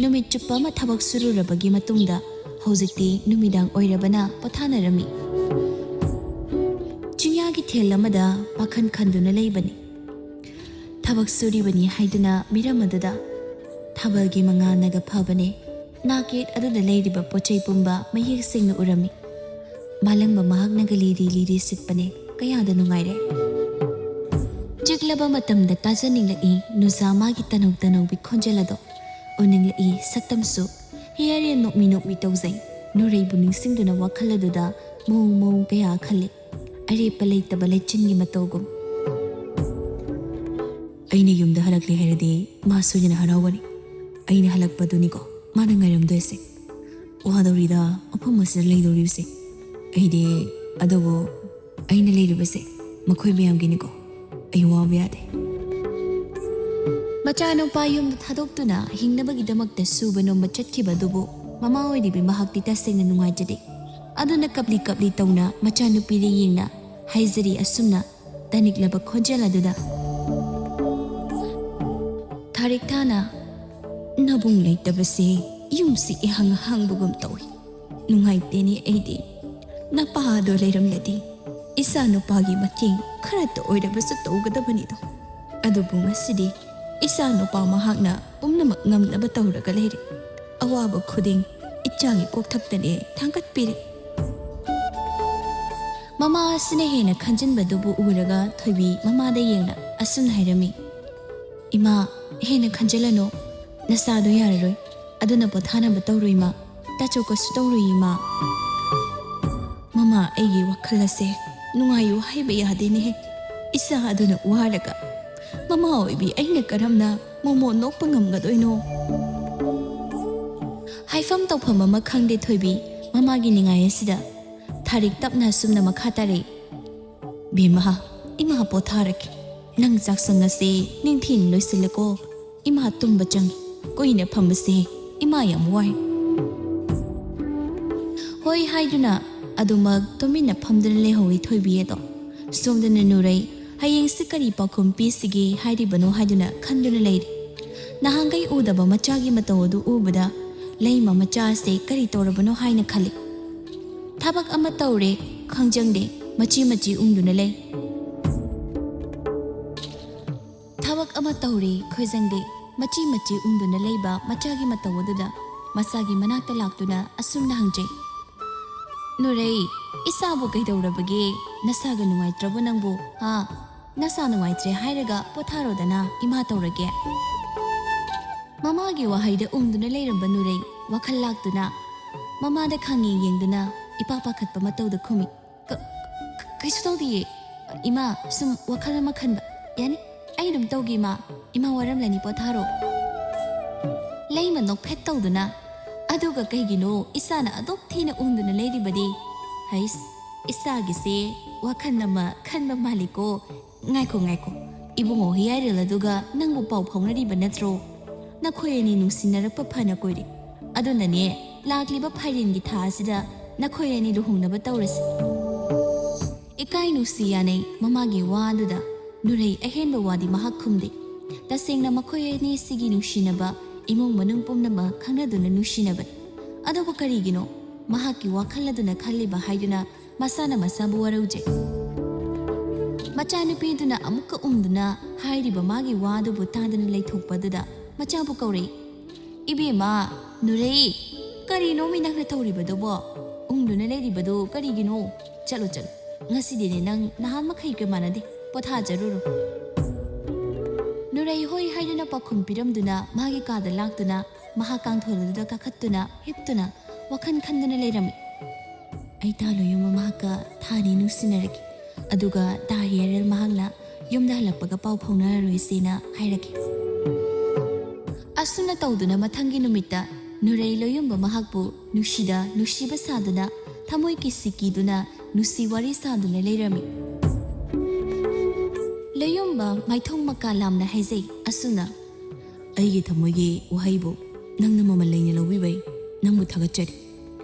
ꯅꯨꯃꯤꯠ ꯆꯨꯞꯄ ꯑꯃ ꯊꯕꯛ ꯁꯨꯔꯨꯔꯕꯒꯤ ꯃꯇꯨꯡꯗ ꯍꯧꯖꯤꯛꯇꯤ ꯅꯨꯃꯤꯗꯥꯡ ꯑꯣꯏꯔꯕꯅ ꯄꯣꯊꯥꯅꯔꯝꯃꯤ꯫ ꯆꯤꯡꯌꯥꯒꯤ ꯊꯦꯜ ꯑꯃꯗ ꯄꯥꯈꯟ ꯈꯟꯗꯨꯅ ꯂꯩꯕꯅꯤ꯫ ꯊꯕꯛ ꯁꯨꯔꯤꯕꯅꯤ ꯍꯥꯏꯗꯨꯅ ꯃꯤꯔꯝ ꯑꯗꯨꯗ ꯊꯥꯕꯜꯒꯤ ꯃꯉꯥꯜꯅꯒ ꯐꯕꯅꯦ꯫ ꯅꯥꯀꯦꯠ ꯑꯗꯨꯗ ꯂꯩꯔꯤꯕ ꯄꯣꯠ ꯆꯩ ꯄꯨꯝꯕ ꯃꯌꯦꯛ ꯁꯦꯡꯅ ꯎꯔꯝꯃꯤ꯫ ꯃꯥꯂꯪꯕ ꯃꯍꯥꯛꯅꯒ ꯂꯤꯔꯤ ꯂꯤꯔꯤ ꯁꯤꯠꯄꯅꯦ꯫ ꯀꯌꯥꯗ ꯅꯨꯡꯉꯥꯏꯔꯦ꯫ ꯆꯤꯛꯂꯕ ꯃꯇꯝꯗ ꯇꯥꯖꯅꯤꯡꯂꯛꯏ ꯅꯨꯖꯥ ꯃꯥꯒꯤ ꯇꯅꯧ ꯇꯅꯧꯕꯤ ꯈꯣꯟꯖꯦꯜ ꯑꯗꯣ꯫ ꯎꯅꯤꯡꯂꯛꯏ ꯁꯛꯇꯝꯁꯨ꯫ ꯍꯤꯌꯥꯔꯦ ꯅꯣꯛꯃꯤ ꯅꯣꯛꯃꯤ ꯇꯧꯖꯩ꯫ ꯅꯨꯔꯩꯕꯨ ꯅꯤꯡꯁꯤꯡꯗꯨꯅ ꯋꯥꯈꯜ ꯑꯗꯨꯗ ꯃꯑꯣꯡ ꯃꯑꯣꯡ ꯀꯌꯥ ꯈꯜꯂꯤ꯫ ꯑꯔꯦꯞꯄ ꯂꯩꯇꯕ ꯂꯩꯆꯤꯟꯒꯤ ꯃꯇꯧꯒꯨꯝ꯫ "ꯑꯩꯅ ꯌꯨꯝꯗ ꯍꯜꯂꯛꯂꯦ ꯍꯥꯏꯔꯗꯤ ꯃꯥ ꯁꯣꯏꯗꯅ ꯍꯔꯥꯎꯒꯅꯤ꯫ ꯑꯩꯅ ꯍꯜꯂꯛꯄꯗꯨꯅꯤꯀꯣ ꯃꯥꯅ ꯉꯥꯏꯔꯝꯗꯣꯏꯁꯦ꯫ ꯋꯥꯗꯧꯔꯤꯗ ꯃꯐꯝ ꯑꯁꯤꯗ ꯂꯩꯗꯧꯔꯤꯕꯁꯦ ꯑꯩꯗꯤ꯫ ꯑꯗꯨꯕꯨ ꯑꯩꯅ ꯂꯩꯔꯤꯕꯁꯦ ꯃꯈꯣꯏ ꯃꯌꯥꯝꯒꯤꯅꯤꯀꯣ꯫ ꯑꯩ ꯋꯥꯕ ꯌꯥꯗꯦ꯫" ꯃꯆꯥꯅꯨꯄꯥ ꯌꯨꯝꯗ ꯊꯥꯗꯣꯛꯇꯨꯅ ꯍꯤꯡꯅꯕꯒꯤꯗꯃꯛꯇ ꯁꯨꯕ ꯅꯣꯝꯕ ꯆꯠꯈꯤꯕ ꯑꯗꯨꯕꯨ ꯃꯃꯥ ꯑꯣꯏꯔꯤꯕꯤ ꯃꯍꯥꯛꯇꯤ ꯇꯁꯦꯡꯅ ꯅꯨꯡꯉꯥꯏꯖꯗꯦ꯫ ꯑꯗꯨꯅ ꯀꯞꯂꯤ ꯀꯞꯂꯤ ꯇꯧꯅ ꯃꯆꯥꯅꯨꯄꯤꯗ ꯌꯦꯡꯅ ꯍꯥꯏꯖꯔꯤ ꯑꯁꯨꯝꯅ ꯇꯅꯤꯛꯂꯕ ꯈꯣꯟꯖꯦꯜ ꯑꯗꯨꯗ꯫ ꯊꯥꯔꯤꯛ ꯊꯥꯅ "ꯅꯕꯨꯡ ꯂꯩꯇꯕꯁꯦ ꯌꯨꯝꯁꯤ ꯏꯍꯥꯡ ꯍꯥꯡꯕꯒꯨꯝ ꯇꯧꯏ꯫ ꯅꯨꯡꯉꯥꯏꯇꯦꯅꯦ ꯑꯩꯗꯤ꯫ ꯅꯄꯥꯗꯣ ꯂꯩꯔꯝꯂꯗꯤ ꯏꯆꯥ ꯅꯨꯄꯥꯒꯤ ꯃꯇꯦꯡ ꯈꯔꯇ ꯑꯣꯏꯔꯕꯁꯨ ꯇꯧꯒꯗꯕꯅꯤꯗꯣ꯫ ꯑꯗꯨꯕꯨ ꯉꯁꯤꯗꯤ ꯏꯆꯥ ꯅꯨꯄꯥ ꯃꯍꯥꯛꯅ ꯄꯨꯝꯅꯃꯛ ꯉꯝꯅꯕ ꯇꯧꯔꯒ ꯂꯩꯔꯦ꯫ ꯑꯋꯥꯕ ꯈꯨꯗꯤꯡ ꯏꯆꯥꯒꯤ ꯀꯣꯛꯊꯛꯇꯅꯦ ꯊꯥꯡꯒꯠꯄꯤꯔꯦ"꯫ ꯃꯃꯥ ꯑꯁꯤꯅ ꯍꯦꯟꯅ ꯈꯟꯖꯤꯟꯕꯗꯨꯕꯨ ꯎꯔꯒ ꯊꯣꯏꯕꯤ ꯃꯃꯥꯗ ꯌꯦꯡꯅ ꯑꯁꯨꯝꯅ ꯍꯥꯏꯔꯝꯃꯤ, "ꯏꯃꯥ, ꯍꯦꯟꯅ ꯈꯟꯖꯤꯜꯂꯅꯨ꯫ ꯅꯁꯥꯗꯣ ꯌꯥꯔꯔꯣꯏ꯫ ꯑꯗꯨꯅ ꯄꯣꯊꯥꯅꯕ ꯇꯧꯔꯣ ꯏꯃꯥ꯫ ꯇꯥꯆꯣꯛꯀꯁꯨ ꯇꯧꯔꯣꯏ ꯏꯃꯥ"꯫ "ꯃꯃꯥ, ꯑꯩꯒꯤ ꯋꯥꯈꯜ ꯑꯁꯦ ꯅꯨꯡꯉꯥꯏꯌꯨ ꯍꯥꯏꯕ ꯌꯥꯗꯦꯅꯦꯍꯦ꯫ ꯏꯆꯥ ꯑꯗꯨꯅ ꯋꯥꯔꯒ ꯃꯃꯥ ꯑꯣꯏꯕꯤ ꯑꯩꯅ ꯀꯔꯝꯅ ꯃꯣꯃꯣ ꯅꯣꯛꯄ ꯉꯝꯒꯗꯣꯏꯅꯣ?" ꯍꯥꯏꯐꯝ ꯇꯧꯐꯝ ꯑꯃ ꯈꯪꯗꯦ ꯊꯣꯏꯕꯤ ꯃꯃꯥꯒꯤ ꯅꯤꯡꯉꯥꯏ ꯑꯁꯤꯗ꯫ ꯊꯥꯔꯤꯛ ꯇꯞꯅ ꯑꯁꯨꯝꯅ ꯃꯈꯥ ꯇꯥꯔꯛꯏ, "ꯕꯦꯝꯃ, ꯏꯃꯥ ꯄꯣꯊꯥꯔꯒꯦ꯫ ꯅꯪ ꯆꯥꯛꯁꯪ ꯑꯁꯤ ꯅꯤꯡꯊꯤꯅ ꯂꯣꯏꯁꯤꯜꯂꯀꯣ꯫ ꯏꯃꯥ ꯇꯨꯝꯕ ꯆꯪꯉꯤ꯫ ꯀꯨꯏꯅ ꯐꯝꯕꯁꯦ ꯏꯃꯥ ꯌꯥꯝ ꯋꯥꯏ"꯫ ꯍꯣꯏ ꯍꯥꯏꯗꯨꯅ ꯑꯗꯨꯃꯛ ꯇꯨꯃꯤꯟꯅ ꯐꯝꯗꯨꯅ ꯂꯩꯍꯧꯏ ꯊꯣꯏꯕꯤ ꯑꯗꯣ꯫ ꯁꯣꯝꯗꯅ ꯅꯨꯔꯩ, ꯍꯌꯦꯡꯁꯤ ꯀꯔꯤ ꯄꯥꯎꯈꯨꯝ ꯄꯤꯁꯤꯒꯦ ꯍꯥꯏꯔꯤꯕꯅꯣ ꯍꯥꯏꯗꯨꯅ ꯈꯟꯗꯨꯅ ꯂꯩꯔꯤ꯫ ꯅꯍꯥꯟꯈꯩ ꯎꯗꯕ ꯃꯆꯥꯒꯤ ꯃꯇꯧ ꯑꯗꯨ ꯎꯕꯗ ꯂꯩꯃ ꯃꯆꯥ ꯑꯁꯦ ꯀꯔꯤ ꯇꯧꯔꯕꯅꯣ ꯍꯥꯏꯅ ꯈꯜꯂꯤ꯫ ꯊꯕꯛ ꯑꯃ ꯇꯧꯔꯦ ꯈꯪꯖꯪꯗꯦ, ꯃꯆꯤ ꯃꯆꯤ ꯎꯪꯗꯨꯅ ꯂꯩ꯫ ꯊꯕꯛ ꯑꯃ ꯇꯧꯔꯦ ꯈꯣꯏꯖꯪꯗꯦ, ꯃꯆꯤ ꯃꯆꯤ ꯎꯪꯗꯨꯅ ꯂꯩꯕ ꯃꯆꯥꯒꯤ ꯃꯇꯧ ꯑꯗꯨꯗ ꯃꯆꯥꯒꯤ ꯃꯅꯥꯛꯇ ꯂꯥꯛꯇꯨꯅ ꯑꯁꯨꯝꯅ ꯍꯪꯖꯩ, "ꯅꯨꯔꯩ, ꯏꯆꯥꯕꯨ ꯀꯩꯗꯧꯔꯕꯒꯦ? ꯅꯁꯥꯒ ꯅꯨꯡꯉꯥꯏꯇ꯭ꯔꯕꯣ ꯅꯪꯕꯨ? ꯍꯥ? ꯅꯁꯥ ꯅꯨꯡꯉꯥꯏꯇ꯭ꯔꯦ ꯍꯥꯏꯔꯒ ꯄꯣꯊꯥꯔꯣꯗꯅ, ꯏꯃꯥ ꯇꯧꯔꯒꯦ"꯫ ꯃꯃꯥꯒꯤ ꯋꯥꯍꯩꯗ ꯎꯪꯗꯨꯅ ꯂꯩꯔꯝꯕ ꯅꯨꯔꯩ ꯋꯥꯈꯜ ꯂꯥꯛꯇꯨꯅ ꯃꯃꯥꯗ ꯈꯪꯌꯦꯡ ꯌꯦꯡꯗꯨꯅ ꯏꯄꯥ ꯄꯥꯈꯠꯄ ꯃꯇꯧꯗ ꯈꯨꯝꯃꯤ, "ꯀ-, ꯀ-, ꯀꯩꯁꯨ ꯇꯧꯗꯤꯌꯦ꯫ ꯏꯃꯥ, ꯁꯨꯝ ꯋꯥꯈꯜ ꯑꯃ ꯈꯟꯕ꯫ ꯌꯥꯅꯤ, ꯑꯩ ꯑꯗꯨꯝ ꯇꯧꯒꯦ, ꯏꯃꯥ꯫ ꯏꯃꯥ ꯋꯥꯔꯝꯂꯅꯤ, ꯄꯣꯊꯥꯔꯣ"꯫ ꯂꯩꯃ ꯅꯣꯛꯐꯦꯠ ꯇꯧꯗꯨꯅ, "ꯑꯗꯨꯒ ꯀꯩꯒꯤꯅꯣ ꯏꯆꯥꯅ ꯑꯗꯨꯛ ꯊꯤꯅ ꯎꯪꯗꯨꯅ ꯂꯩꯔꯤꯕꯗꯤ? ꯍꯩꯁ, ꯏꯆꯥꯒꯤꯁꯦ ꯋꯥꯈꯜ ꯑꯃ ꯈꯟꯕ ꯃꯥꯜꯂꯤꯀꯣ꯫ ꯉꯥꯏꯈꯣ, ꯉꯥꯏꯈꯣ꯫ ꯏꯕꯨꯡꯉꯣ ꯍꯤꯌꯥꯏꯔꯦꯜ ꯑꯗꯨꯒ ꯅꯪꯕꯨ ꯄꯥꯎ ꯐꯥꯎꯅꯔꯤꯕ ꯅꯠꯇ꯭ꯔꯣ? ꯅꯈꯣꯏ ꯑꯅꯤ ꯅꯨꯡꯁꯤꯅꯔꯛꯄ ꯐꯅ ꯀꯨꯏꯔꯦ꯫ ꯑꯗꯨꯅꯅꯦ, ꯂꯥꯛꯂꯤꯕ ꯐꯥꯏꯔꯦꯟꯒꯤ ꯊꯥ ꯑꯁꯤꯗ ꯅꯈꯣꯏ ꯑꯅꯤ ꯂꯨꯍꯣꯡꯅꯕ ꯇꯧꯔꯁꯤ"꯫ ꯏꯀꯥꯏ ꯅꯨꯡꯁꯤ ꯌꯥꯅꯩ ꯃꯃꯥꯒꯤ ꯋꯥ ꯑꯗꯨꯗ꯫ ꯅꯨꯔꯩ ꯑꯍꯦꯟꯕ ꯋꯥꯗꯤ ꯃꯍꯥꯛ ꯈꯨꯝꯗꯦ꯫ ꯇꯁꯦꯡꯅ ꯃꯈꯣꯏ ꯑꯅꯤꯁꯤꯒꯤ ꯅꯨꯡꯁꯤꯅꯕ ꯏꯃꯨꯡ ꯃꯅꯨꯡ ꯄꯨꯝꯅꯃꯛ ꯈꯪꯅꯗꯨꯅ ꯅꯨꯡꯁꯤꯅꯕꯅꯤ꯫ ꯑꯗꯨꯕꯨ ꯀꯔꯤꯒꯤꯅꯣ ꯃꯍꯥꯛꯀꯤ ꯋꯥꯈꯜ ꯑꯗꯨꯅ ꯈꯜꯂꯤꯕ ꯍꯥꯏꯗꯨꯅ ꯃꯁꯥꯅ ꯃꯁꯥꯕꯨ ꯋꯥꯔꯧꯖꯩ꯫ ꯃꯆꯥꯅꯨꯄꯤꯗꯨꯅ ꯑꯃꯨꯛꯀ ꯎꯝꯗꯨꯅ ꯍꯥꯏꯔꯤꯕ ꯃꯥꯒꯤ ꯋꯥ ꯑꯗꯨꯕꯨ ꯇꯥꯗꯅ ꯂꯩꯊꯣꯛꯄ ꯑꯗꯨꯗ ꯃꯆꯥꯕꯨ ꯀꯧꯔꯛꯏ, "ꯏꯕꯦꯝꯃ, ꯅꯨꯔꯩ, ꯀꯔꯤꯅꯣꯃꯤ ꯅꯪꯅ ꯇꯧꯔꯤꯕꯗꯨꯕꯣ? ꯎꯝꯗꯨꯅ ꯂꯩꯔꯤꯕꯗꯨ ꯀꯔꯤꯒꯤꯅꯣ? ꯆꯠꯂꯨ, ꯆꯠꯂꯨ꯫ ꯉꯁꯤꯗꯤꯅꯦ ꯅꯪ ꯅꯍꯥꯟ ꯃꯈꯩꯒ ꯃꯥꯟꯅꯗꯦ꯫ ꯄꯣꯊꯥꯖꯔꯨꯔꯣ꯫" ꯅꯨꯔꯩ ꯍꯣꯏ ꯍꯥꯏꯗꯨꯅ ꯄꯥꯎꯈꯨꯝ ꯄꯤꯔꯝꯗꯨꯅ ꯃꯥꯒꯤ ꯀꯥꯗ ꯂꯥꯛꯇꯨꯅ ꯃꯍꯥꯛ ꯀꯥꯡꯊꯣꯜ ꯑꯗꯨꯗ ꯀꯥꯈꯠꯇꯨꯅ ꯍꯤꯞꯇꯨꯅ ꯋꯥꯈꯜ ꯈꯟꯗꯨꯅ ꯂꯩꯔꯝꯃꯤ꯫ "ꯑꯩ ꯇꯥ ꯂꯣꯌꯨꯝꯕ ꯃꯍꯥꯛꯀ ꯊꯥ ꯑꯅꯤ ꯅꯨꯡꯁꯤꯅꯔꯒꯦ, ꯑꯗꯨꯒ ꯇꯥ ꯍꯤꯌꯥꯔꯦꯜ ꯃꯍꯥꯛꯅ ꯌꯨꯝꯗ ꯍꯜꯂꯛꯄꯒ ꯄꯥꯎ ꯐꯥꯎꯅꯔꯔꯣꯏꯁꯦꯅ ꯍꯥꯏꯔꯒꯦ꯫" ꯑꯁꯨꯝꯅ ꯇꯧꯗꯨꯅ ꯃꯊꯪꯒꯤ ꯅꯨꯃꯤꯠꯇ ꯅꯨꯔꯩ ꯂꯣꯌꯨꯝꯕ ꯃꯍꯥꯛꯄꯨ ꯅꯨꯡꯁꯤꯗ ꯅꯨꯡꯁꯤꯕ ꯁꯥꯗꯨꯅ ꯊꯃꯣꯏ ꯀꯤꯁꯤ ꯀꯤꯗꯨꯅ ꯅꯨꯡꯁꯤ ꯋꯥꯔꯤ ꯁꯥꯗꯨꯅ ꯂꯩꯔꯝꯃꯤ꯫ ꯂꯣꯌꯨꯝꯕ ꯃꯥꯏꯊꯣꯡ ꯃꯀꯥ ꯂꯥꯝꯅ ꯍꯥꯏꯖꯩ ꯑꯁꯨꯝꯅ, "ꯑꯩꯒꯤ ꯊꯃꯣꯏꯒꯤ ꯋꯥꯍꯩꯕꯨ ꯅꯪꯅ ꯃꯃꯜ ꯂꯩꯅ ꯂꯧꯕꯤꯕꯩ ꯅꯪꯕꯨ ꯊꯥꯒꯠꯆꯔꯤ꯫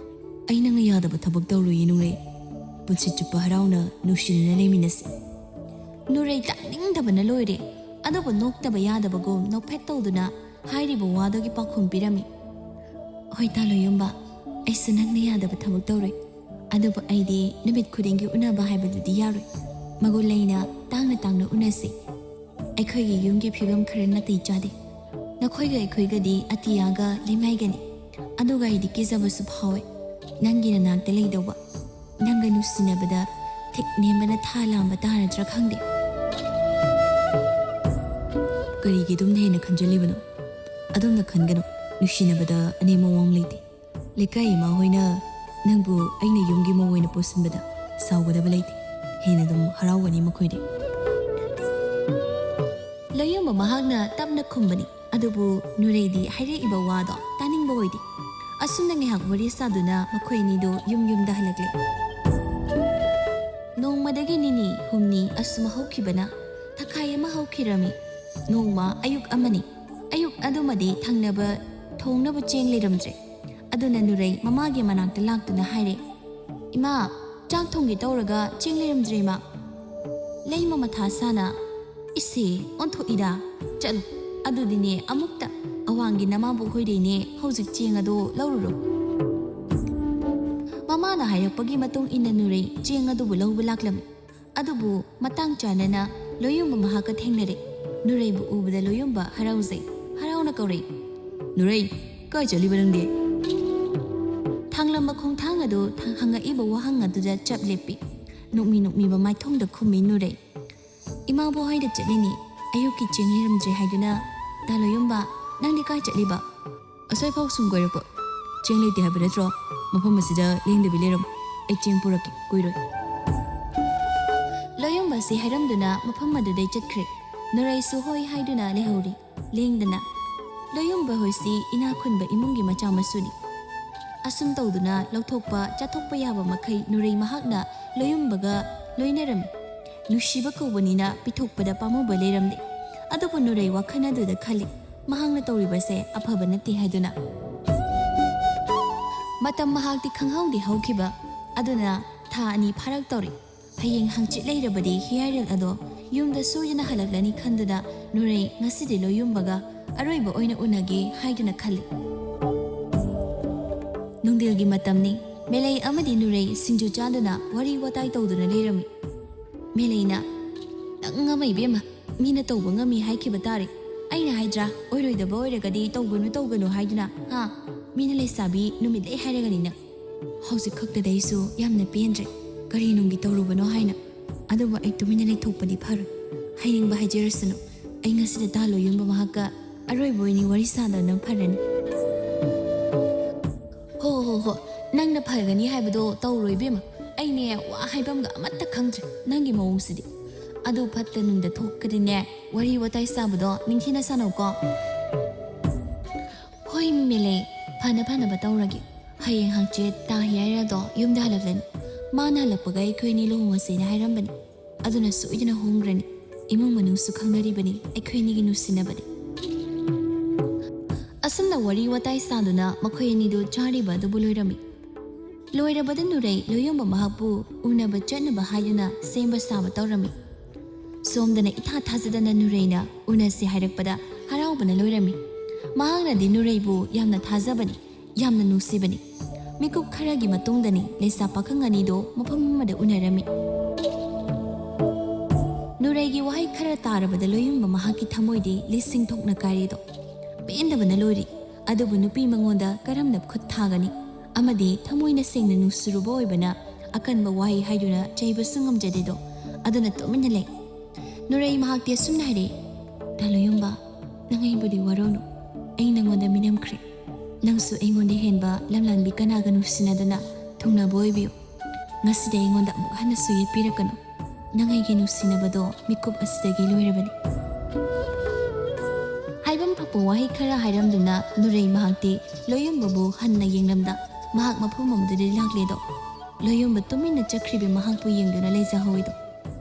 ꯑꯩ ꯅꯪꯅ ꯌꯥꯗꯕ ꯊꯕꯛ ꯇꯧꯔꯣꯏꯌꯦ ꯅꯨꯡꯂꯩ꯫ ꯄꯨꯟꯁꯤ ꯆꯨꯞꯄ ꯍꯔꯥꯎꯅ ꯅꯨꯡꯁꯤꯅꯅ ꯂꯩꯃꯤꯟꯅꯁꯤ꯫" ꯅꯨꯔꯩ ꯇꯥꯅꯤꯡꯗꯕꯅ ꯂꯣꯏꯔꯦ꯫ ꯑꯗꯨꯕꯨ ꯅꯣꯛꯇꯕ ꯌꯥꯗꯕꯒꯨꯝ ꯅꯣꯛꯐꯦꯠ ꯇꯧꯗꯨꯅ ꯍꯥꯏꯔꯤꯕ ꯋꯥꯗꯨꯒꯤ ꯄꯥꯎꯈꯨꯝ ꯄꯤꯔꯝꯃꯤ꯫ "ꯍꯣꯏ ꯇꯥ ꯂꯣꯌꯨꯝꯕ, ꯑꯩꯁꯨ ꯅꯪꯅ ꯌꯥꯗꯕ ꯊꯕꯛ ꯇꯧꯔꯣꯏ꯫ ꯑꯗꯨꯕꯨ ꯑꯩꯗꯤ ꯅꯨꯃꯤꯠ ꯈꯨꯗꯤꯡꯒꯤ ꯎꯅꯕ ꯍꯥꯏꯕꯗꯨꯗꯤ ꯌꯥꯔꯣꯏ꯫ ꯃꯒꯨꯟ ꯂꯩꯅ ꯇꯥꯡꯅ ꯇꯥꯡꯅ ꯎꯅꯁꯤ꯫ ꯑꯩꯈꯣꯏꯒꯤ ꯌꯨꯝꯒꯤ ꯐꯤꯕꯝ ꯈꯔ ꯅꯥꯇꯩ ꯆꯥꯗꯦ꯫ ꯅꯈꯣꯏꯒ ꯑꯩꯈꯣꯏꯒꯗꯤ ꯑꯇꯤꯌꯥꯒ ꯂꯩꯃꯥꯏꯒꯅꯤ꯫ ꯑꯗꯨꯒ ꯑꯩꯗꯤ ꯀꯤꯖꯕꯁꯨ ꯐꯥꯎꯋꯦ꯫ ꯅꯪꯒꯤ ꯅꯅꯥꯛꯇ ꯂꯩꯗꯧꯕ, ꯅꯪꯒ ꯅꯨꯡꯁꯤꯅꯕꯗ ꯊꯤꯛ ꯅꯦꯝꯕꯅ ꯊꯥ ꯂꯥꯝꯕ ꯇꯥꯔꯗ꯭ꯔꯥ ꯈꯪꯗꯦ꯫" "ꯀꯔꯤꯒꯤ ꯑꯗꯨꯝꯅ ꯍꯦꯟꯅ ꯈꯟꯖꯜꯂꯤꯕꯅꯣ? ꯑꯗꯨꯝꯅ ꯈꯟꯒꯅꯨ꯫ ꯅꯨꯡꯁꯤꯅꯕꯗ ꯑꯅꯦꯝ ꯑꯋꯥꯡ ꯂꯩꯇꯦ꯫ ꯂꯩꯀꯥꯏ ꯏꯃꯥ ꯍꯣꯏꯅ ꯅꯪꯕꯨ ꯑꯩꯅ ꯌꯨꯝꯒꯤ ꯃꯧ ꯑꯣꯏꯅ ꯄꯨꯁꯤꯟꯕꯗ ꯁꯥꯎꯒꯗꯕ ꯂꯩꯇꯦ꯫ ꯍꯦꯟꯅ ꯑꯗꯨꯝ ꯍꯔꯥꯎꯒꯅꯤ ꯃꯈꯣꯏꯗꯤ꯫" ꯂꯣꯌꯨꯝꯕ ꯃꯍꯥꯛꯅ ꯇꯞꯅ ꯈꯨꯝꯕꯅꯤ꯫ ꯑꯗꯨꯕꯨ ꯅꯨꯔꯩꯗꯤ ꯍꯥꯏꯔꯛꯏꯕ ꯋꯥꯗꯣ ꯇꯥꯅꯤꯡꯕ ꯑꯣꯏꯗꯦ꯫ ꯑꯁꯨꯝꯅ ꯉꯥꯏꯍꯥꯛ ꯋꯥꯔꯤ ꯁꯥꯗꯨꯅ ꯃꯈꯣꯏ ꯑꯅꯤꯗꯨ ꯌꯨꯝ ꯌꯨꯝꯗ ꯍꯜꯂꯛꯂꯦ꯫ ꯅꯣꯡꯃꯗꯒꯤ ꯅꯤꯅꯤ ꯍꯨꯝꯅꯤ ꯑꯁꯨꯝ ꯍꯧꯈꯤꯕꯅ ꯊꯈꯥꯏ ꯑꯃ ꯍꯧꯈꯤꯔꯝꯃꯤ꯫ ꯅꯣꯡꯃ ꯑꯌꯨꯛ ꯑꯃꯅꯤ꯫ ꯑꯌꯨꯛ ꯑꯗꯨꯃꯗꯤ ꯊꯪꯅꯕ ꯊꯣꯡꯅꯕ ꯆꯦꯡ ꯂꯩꯔꯝꯗ꯭ꯔꯦ꯫ ꯑꯗꯨꯅ ꯅꯨꯔꯩ ꯃꯃꯥꯒꯤ ꯃꯅꯥꯛꯇ ꯂꯥꯛꯇꯨꯅ ꯍꯥꯏꯔꯦ, "ꯏꯃꯥ, ꯆꯥꯛ ꯊꯣꯡꯒꯦ ꯇꯧꯔꯒ ꯆꯦꯡ ꯂꯩꯔꯝꯗ꯭ꯔꯦ ꯏꯃꯥ꯫" ꯂꯩꯃ ꯃꯊꯥ ꯁꯥꯅ, "ꯏꯁꯦ, ꯑꯣꯟꯊꯣꯛꯏꯗ꯫ ꯆꯠꯂꯨ, ꯑꯗꯨꯗꯤꯅꯦ ꯑꯃꯨꯛꯇ ꯑꯋꯥꯡꯒꯤ ꯅꯃꯥꯕꯣꯛ ꯍꯣꯏꯗꯩꯅꯦ ꯍꯧꯖꯤꯛ ꯆꯦꯡ ꯑꯗꯣ ꯂꯧꯔꯨꯔꯣ꯫ ꯃꯃꯥꯅ ꯍꯥꯏꯔꯛꯄꯒꯤ ꯃꯇꯨꯡ ꯏꯟꯅ ꯅꯨꯔꯩ ꯆꯦꯡ ꯑꯗꯨꯕꯨ ꯂꯧꯕ ꯂꯥꯛꯂꯝꯃꯤ꯫ ꯑꯗꯨꯕꯨ ꯃꯇꯥꯡ ꯆꯥꯅꯅ ꯂꯣꯌꯨꯝꯕ ꯃꯍꯥꯛꯀ ꯊꯦꯡꯅꯔꯦ꯫ ꯅꯨꯔꯩꯕꯨ ꯎꯕꯗ ꯂꯣꯌꯨꯝꯕ ꯍꯔꯥꯎꯖꯩ꯫ ꯍꯔꯥꯎꯅ ꯀꯧꯔꯛꯏ, "ꯅꯨꯔꯩ, ꯀꯥꯏ ꯆꯠꯂꯤꯕ ꯅꯪꯗꯤ?" ꯊꯥꯡꯂꯝꯕ ꯈꯣꯡꯊꯥꯡ ꯑꯗꯨ ꯊ-, ꯍꯪꯉꯛꯏꯕ ꯋꯥꯍꯪ ꯑꯗꯨꯗ ꯆꯞ ꯂꯦꯞꯄꯤ꯫ ꯅꯣꯛꯃꯤ ꯅꯣꯛꯃꯤꯕ ꯃꯥꯏꯊꯣꯡꯗ ꯈꯨꯝꯃꯤ ꯅꯨꯔꯩ꯫ "ꯏꯃꯥꯕꯣꯛ ꯍꯣꯏꯗ ꯆꯠꯂꯤꯅꯤ꯫ ꯑꯌꯨꯛꯀꯤ ꯆꯦꯡ ꯂꯩꯔꯝꯗ꯭ꯔꯦ ꯍꯥꯏꯗꯨꯅ꯫ ꯇꯥ ꯂꯣꯌꯨꯝꯕ, ꯅꯪꯗꯤ ꯀꯥꯏ ꯆꯠꯂꯤꯕ?" "ꯑꯁ꯭ꯋꯥꯏꯐꯥꯎ ꯁꯨꯝ ꯀꯣꯏꯔꯛꯄ꯫ ꯆꯦꯡ ꯂꯩꯇꯦ ꯍꯥꯏꯕ ꯅꯠꯇ꯭ꯔꯣ? ꯃꯐꯝ ꯑꯁꯤꯗ ꯂꯦꯡꯗꯕꯤ ꯂꯩꯔꯝꯃꯨ꯫ ꯑꯩ ꯆꯦꯡ ꯄꯨꯔꯛꯀꯦ, ꯀꯨꯏꯔꯣꯏ꯫" ꯂꯣꯌꯨꯝꯕꯁꯤ ꯍꯥꯏꯔꯝꯗꯨꯅ ꯃꯐꯝ ꯑꯗꯨꯗꯩ ꯆꯠꯈ꯭ꯔꯦ꯫ ꯅꯨꯔꯩꯁꯨ ꯍꯣꯏ ꯍꯥꯏꯗꯨꯅ ꯂꯩꯍꯧꯔꯤ꯫ ꯂꯦꯡꯗꯅ꯫ ꯂꯣꯌꯨꯝꯕ ꯍꯣꯏꯁꯤ ꯏꯅꯥꯛ ꯈꯨꯟꯕ ꯏꯃꯨꯡꯒꯤ ꯃꯆꯥ ꯃꯁꯨꯅꯤ꯫ ꯑꯁꯨꯝ ꯇꯧꯗꯨꯅ ꯂꯧꯊꯣꯛꯄ, ꯆꯥꯊꯣꯛꯄ ꯌꯥꯕ ꯃꯈꯩ ꯅꯨꯔꯩ ꯃꯍꯥꯛꯅ ꯂꯣꯌꯨꯝꯕꯒ ꯂꯣꯏꯅꯔꯝꯃꯤ꯫ ꯅꯨꯡꯁꯤꯕ ꯀꯧꯕꯅꯤꯅ ꯄꯤꯊꯣꯛꯄꯗ ꯄꯥꯝꯃꯨꯕ ꯂꯩꯔꯝꯗꯦ꯫ ꯑꯗꯨꯕꯨ ꯅꯨꯔꯩ ꯋꯥꯈꯜ ꯑꯗꯨꯗ ꯈꯜꯂꯤ, ꯃꯍꯥꯛꯅ ꯇꯧꯔꯤꯕꯁꯦ ꯑꯐꯕ ꯅꯠꯇꯦ ꯍꯥꯏꯗꯨꯅ꯫ ꯃꯇꯝ ꯃꯍꯥꯛꯇꯤ ꯈꯪꯍꯧꯗꯦ ꯍꯧꯈꯤꯕ꯫ ꯑꯗꯨꯅ ꯊꯥ ꯑꯅꯤ ꯐꯥꯔꯛ ꯇꯧꯔꯦ꯫ ꯍꯌꯦꯡ ꯍꯪꯆꯤꯠ ꯂꯩꯔꯕꯗꯤ ꯍꯤꯌꯥꯏꯔꯦꯜ ꯑꯗꯣ ꯌꯨꯝꯗ ꯁꯣꯏꯗꯅ ꯍꯜꯂꯛꯂꯅꯤ ꯈꯟꯗꯨꯅ ꯅꯨꯔꯩ ꯉꯁꯤꯗꯤ ꯂꯣꯌꯨꯝꯕꯒ ꯑꯔꯣꯏꯕ ꯑꯣꯏꯅ ꯎꯅꯒꯦ ꯍꯥꯏꯗꯨꯅ ꯈꯜꯂꯤ꯫ ꯅꯨꯡꯊꯤꯜꯒꯤ ꯃꯇꯝꯅꯤ꯫ ꯃꯦꯂꯩ ꯑꯃꯗꯤ ꯅꯨꯔꯩ ꯁꯤꯡꯖꯨ ꯆꯥꯗꯨꯅ ꯋꯥꯔꯤ ꯋꯥꯇꯥꯏ ꯇꯧꯗꯨꯅ ꯂꯩꯔꯝꯃꯤ꯫ ꯃꯦꯂꯩꯅ, "ꯅꯪ ꯑꯃ ꯏꯕꯦꯝꯃ, ꯃꯤꯅ ꯇꯧꯕ ꯉꯝꯃꯤ ꯍꯥꯏꯈꯤꯕ ꯇꯥꯔꯦ꯫ ꯑꯩꯅ ꯍꯥꯏꯗ꯭ꯔꯥ, ꯑꯣꯏꯔꯣꯏꯗꯕ ꯑꯣꯏꯔꯒꯗꯤ ꯇꯧꯒꯅꯨ ꯇꯧꯒꯅꯨ ꯍꯥꯏꯗꯨꯅ, ꯍꯥ? ꯃꯤꯅ ꯂꯩꯁꯥꯕꯤ ꯅꯨꯃꯤꯠ ꯂꯩ ꯍꯥꯏꯔꯒꯅꯤ ꯅꯪ꯫" ꯍꯧꯖꯤꯛ ꯈꯛꯇꯗ ꯑꯩꯁꯨ ꯌꯥꯝꯅ ꯄꯦꯟꯗ꯭ꯔꯦ꯫ ꯀꯔꯤ ꯅꯨꯡꯒꯤ ꯇꯧꯔꯨꯕꯅꯣ ꯍꯥꯏꯅ꯫ ꯑꯗꯨꯕꯨ ꯑꯩ ꯇꯨꯃꯤꯟꯅ ꯂꯩꯊꯣꯛꯄꯗꯤ ꯐꯔꯣꯏ꯫ ꯍꯥꯏꯅꯤꯡꯕ ꯍꯥꯏꯖꯔꯁꯅꯨ꯫ ꯑꯩ ꯉꯁꯤꯗ ꯇꯥ ꯂꯣꯌꯨꯝꯕ ꯃꯍꯥꯛꯀ ꯑꯔꯣꯏꯕ ꯑꯣꯏꯅꯤ ꯋꯥꯔꯤ ꯁꯥꯗꯕꯅ ꯐꯔꯅꯤ꯫ ꯍꯣ, ꯍꯣ, ꯍꯣ꯫ ꯅꯪꯅ ꯐꯒꯅꯤ ꯍꯥꯏꯕꯗꯣ ꯇꯧꯔꯣꯏ ꯏꯕꯦꯝꯃ꯫ ꯑꯩꯅꯦ ꯋꯥ ꯍꯥꯏꯐꯝꯒ ꯑꯃꯠꯇ ꯈꯪꯗ꯭ꯔꯦ ꯅꯪꯒꯤ ꯃꯑꯣꯡꯁꯤꯗꯤ꯫ ꯑꯗꯨ ꯐꯠꯇ ꯅꯨꯡꯗ ꯊꯣꯛꯀꯗꯤꯅꯦ, ꯋꯥꯔꯤ ꯋꯥꯇꯥꯏ ꯁꯥꯕꯗꯣ ꯅꯤꯡꯊꯤꯅ ꯁꯥꯟꯅꯧꯀꯣ꯫ ꯍꯣꯏ ꯃꯦꯂꯩ, ꯐꯅ ꯐꯅꯕ ꯇꯧꯔꯒꯦ꯫ ꯍꯌꯦꯡ ꯍꯪꯆꯤꯠ ꯇꯥ ꯍꯤꯌꯥꯏꯔꯦꯜꯗꯣ ꯌꯨꯝꯗ ꯍꯜꯂꯛꯂꯅꯤ꯫ ꯃꯥꯅ ꯍꯜꯂꯛꯄꯒ ꯑꯩꯈꯣꯏ ꯑꯅꯤ ꯂꯨꯍꯣꯡꯉꯁꯦꯅ ꯍꯥꯏꯔꯝꯕꯅꯤ꯫ ꯑꯗꯨꯅ ꯁꯣꯏꯗꯅ ꯍꯣꯡꯈ꯭ꯔꯅꯤ꯫ ꯏꯃꯨꯡ ꯃꯅꯨꯡꯁꯨ ꯈꯪꯅꯔꯤꯕꯅꯤ ꯑꯩꯈꯣꯏ ꯑꯅꯤꯒꯤ ꯅꯨꯡꯁꯤꯅꯕꯗꯤ꯫ ꯑꯁꯨꯝꯅ ꯋꯥꯔꯤ ꯋꯥꯇꯥꯏ ꯁꯥꯗꯨꯅ ꯃꯈꯣꯏ ꯑꯅꯤꯗꯨ ꯆꯥꯔꯤꯕ ꯑꯗꯨꯕꯨ ꯂꯣꯏꯔꯝꯃꯤ꯫ ꯂꯣꯏꯔꯕꯗ ꯅꯨꯔꯩ ꯂꯣꯌꯨꯝꯕ ꯃꯍꯥꯛꯄꯨ ꯎꯅꯕ ꯆꯠꯅꯕ ꯍꯥꯏꯗꯨꯅ ꯁꯦꯝꯕ ꯁꯥꯕ ꯇꯧꯔꯝꯃꯤ꯫ ꯁꯣꯝꯗꯅ ꯏꯊꯥ ꯊꯥꯖꯗꯅ ꯅꯨꯔꯩꯅ ꯎꯅꯁꯤ ꯍꯥꯏꯔꯛꯄꯗ ꯍꯔꯥꯎꯕꯅ ꯂꯣꯏꯔꯝꯃꯤ꯫ ꯃꯍꯥꯛꯅꯗꯤ ꯅꯨꯔꯩꯕꯨ ꯌꯥꯝꯅ ꯊꯥꯖꯕꯅꯤ, ꯌꯥꯝꯅ ꯅꯨꯡꯁꯤꯕꯅꯤ꯫ ꯃꯤꯀꯨꯞ ꯈꯔꯒꯤ ꯃꯇꯨꯡꯗꯅꯤ ꯂꯩꯁꯥ ꯄꯥꯈꯪ ꯑꯅꯤꯗꯣ ꯃꯐꯝ ꯑꯃꯗ ꯎꯅꯔꯝꯃꯤ꯫ ꯅꯨꯔꯩꯒꯤ ꯋꯥꯍꯩ ꯈꯔ ꯇꯥꯔꯕꯗ ꯂꯣꯌꯨꯝꯕ ꯃꯍꯥꯛꯀꯤ ꯊꯃꯣꯏꯗꯤ ꯂꯤꯁꯤꯡ ꯊꯣꯛꯅ ꯀꯥꯏꯔꯤꯗꯣ꯫ ꯄꯦꯟꯗꯕꯅ ꯂꯣꯏꯔꯤ꯫ ꯑꯗꯨꯕꯨ ꯅꯨꯄꯤ ꯃꯉꯣꯟꯗ ꯀꯔꯝꯅ ꯈꯨꯠ ꯊꯥꯒꯅꯤ? ꯑꯃꯗꯤ ꯊꯃꯣꯏꯅ ꯁꯦꯡꯅ ꯅꯨꯡꯁꯤꯔꯨꯕ ꯑꯣꯏꯕꯅ ꯑꯀꯟꯕ ꯋꯥꯍꯩ ꯍꯥꯏꯗꯨꯅ ꯆꯩꯕꯁꯨ ꯉꯝꯖꯗꯦꯗꯣ꯫ ꯑꯗꯨꯅ ꯇꯨꯃꯤꯟꯅ ꯂꯩ꯫ ꯅꯨꯔꯩ ꯃꯍꯥꯛꯇꯤ ꯑꯁꯨꯝꯅ ꯍꯥꯏꯔꯛꯏ, "ꯗꯥ ꯂꯣꯌꯨꯝꯕ, ꯅꯪ ꯑꯩꯕꯨꯗꯤ ꯋꯥꯔꯧꯅꯨ꯫ ꯑꯩ ꯅꯪꯉꯣꯟꯗ ꯃꯤꯅꯝꯈ꯭ꯔꯦ꯫ ꯅꯪꯁꯨ ꯑꯩꯉꯣꯟꯗ ꯍꯦꯟꯕ ꯂꯝꯂꯥꯟꯕꯤ ꯀꯅꯥꯒ ꯅꯨꯡꯁꯤꯅꯗꯨꯅ ꯊꯨꯡꯅꯕ ꯑꯣꯏꯕꯤꯌꯨ꯫ ꯉꯁꯤꯗꯤ ꯑꯩꯉꯣꯟꯗ ꯑꯃꯨꯛ ꯍꯟꯅꯁꯨ ꯌꯦꯠꯄꯤꯔꯛꯀꯅꯨ꯫ ꯅꯪ ꯑꯩꯒꯤ ꯅꯨꯡꯁꯤꯅꯕꯗꯣ ꯃꯤꯀꯨꯞ ꯑꯁꯤꯗꯒꯤ ꯂꯣꯏꯔꯕꯅꯤ"꯫ ꯍꯥꯏꯐꯝ ꯊꯣꯛꯄ ꯋꯥꯍꯩ ꯈꯔ ꯍꯥꯏꯔꯝꯗꯨꯅ ꯅꯨꯔꯩ ꯃꯍꯥꯛꯇꯤ ꯂꯣꯌꯨꯝꯕꯕꯨ ꯍꯟꯅ ꯌꯦꯡꯂꯝꯗ ꯃꯍꯥꯛ ꯃꯐꯝ ꯑꯃꯗꯨꯗ ꯂꯥꯛꯂꯦꯗꯣ꯫ ꯂꯣꯌꯨꯝꯕ ꯇꯨꯃꯤꯟꯅ ꯆꯠꯈ꯭ꯔꯤꯕ ꯃꯍꯥꯛꯄꯨ ꯌꯦꯡꯗꯨꯅ ꯂꯩꯖꯍꯧꯋꯤꯗꯣ꯫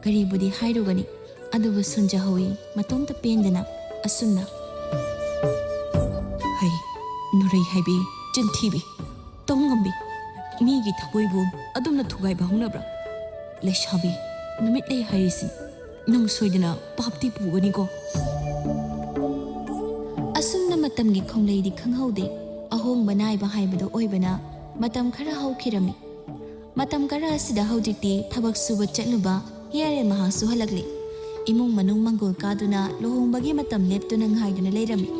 ꯀꯔꯤꯕꯨꯗꯤ ꯍꯥꯏꯔꯨꯒꯅꯤ, ꯑꯗꯨꯕꯨ ꯁꯣꯟꯖꯍꯧꯋꯤ ꯃꯇꯣꯝꯇ ꯄꯦꯟꯗꯅ ꯑꯁꯨꯝꯅ꯫ ꯍꯩ, ꯅꯨꯔꯩ ꯍꯥꯏꯕꯤ, ꯆꯤꯟꯊꯤꯕꯤ, ꯇꯧ ꯉꯝꯕꯤ, ꯃꯤꯒꯤ ꯊꯃꯣꯏꯕꯨ ꯑꯗꯨꯝꯅ ꯊꯨꯒꯥꯏꯕ ꯍꯧꯅꯕ꯭ꯔꯥ? ꯂꯩꯁꯥꯕꯤ, ꯅꯨꯃꯤꯠ ꯂꯩ ꯍꯥꯏꯔꯤꯁꯤ ꯅꯪ ꯁꯣꯏꯗꯅ ꯄꯥꯞꯇꯤ ꯄꯨꯒꯅꯤꯀꯣ꯫ ꯑꯁꯨꯝꯅ ꯃꯇꯝꯒꯤ ꯈꯣꯡꯂꯩꯗꯤ ꯈꯪꯍꯧꯗꯦ꯫ ꯑꯍꯣꯡꯕ ꯅꯥꯏꯕ ꯍꯥꯏꯕꯗꯨ ꯑꯣꯏꯕꯅ ꯃꯇꯝ ꯈꯔ ꯍꯧꯈꯤꯔꯝꯃꯤ꯫ ꯃꯇꯝ ꯈꯔ ꯑꯁꯤꯗ ꯍꯧꯖꯤꯛꯇꯤ ꯊꯕꯛ ꯁꯨꯕ ꯆꯠꯂꯨꯕ ꯍꯤꯌꯥꯔꯦ ꯃꯍꯥꯛꯁꯨ ꯍꯜꯂꯛꯂꯦ꯫ ꯏꯃꯨꯡ ꯃꯅꯨꯡ ꯃꯪꯒꯣꯜ ꯀꯥꯗꯨꯅ ꯂꯨꯍꯣꯡꯕꯒꯤ ꯃꯇꯝ ꯂꯦꯞꯇꯨꯅ ꯉꯥꯏꯗꯨꯅ ꯂꯩꯔꯝꯃꯤ꯫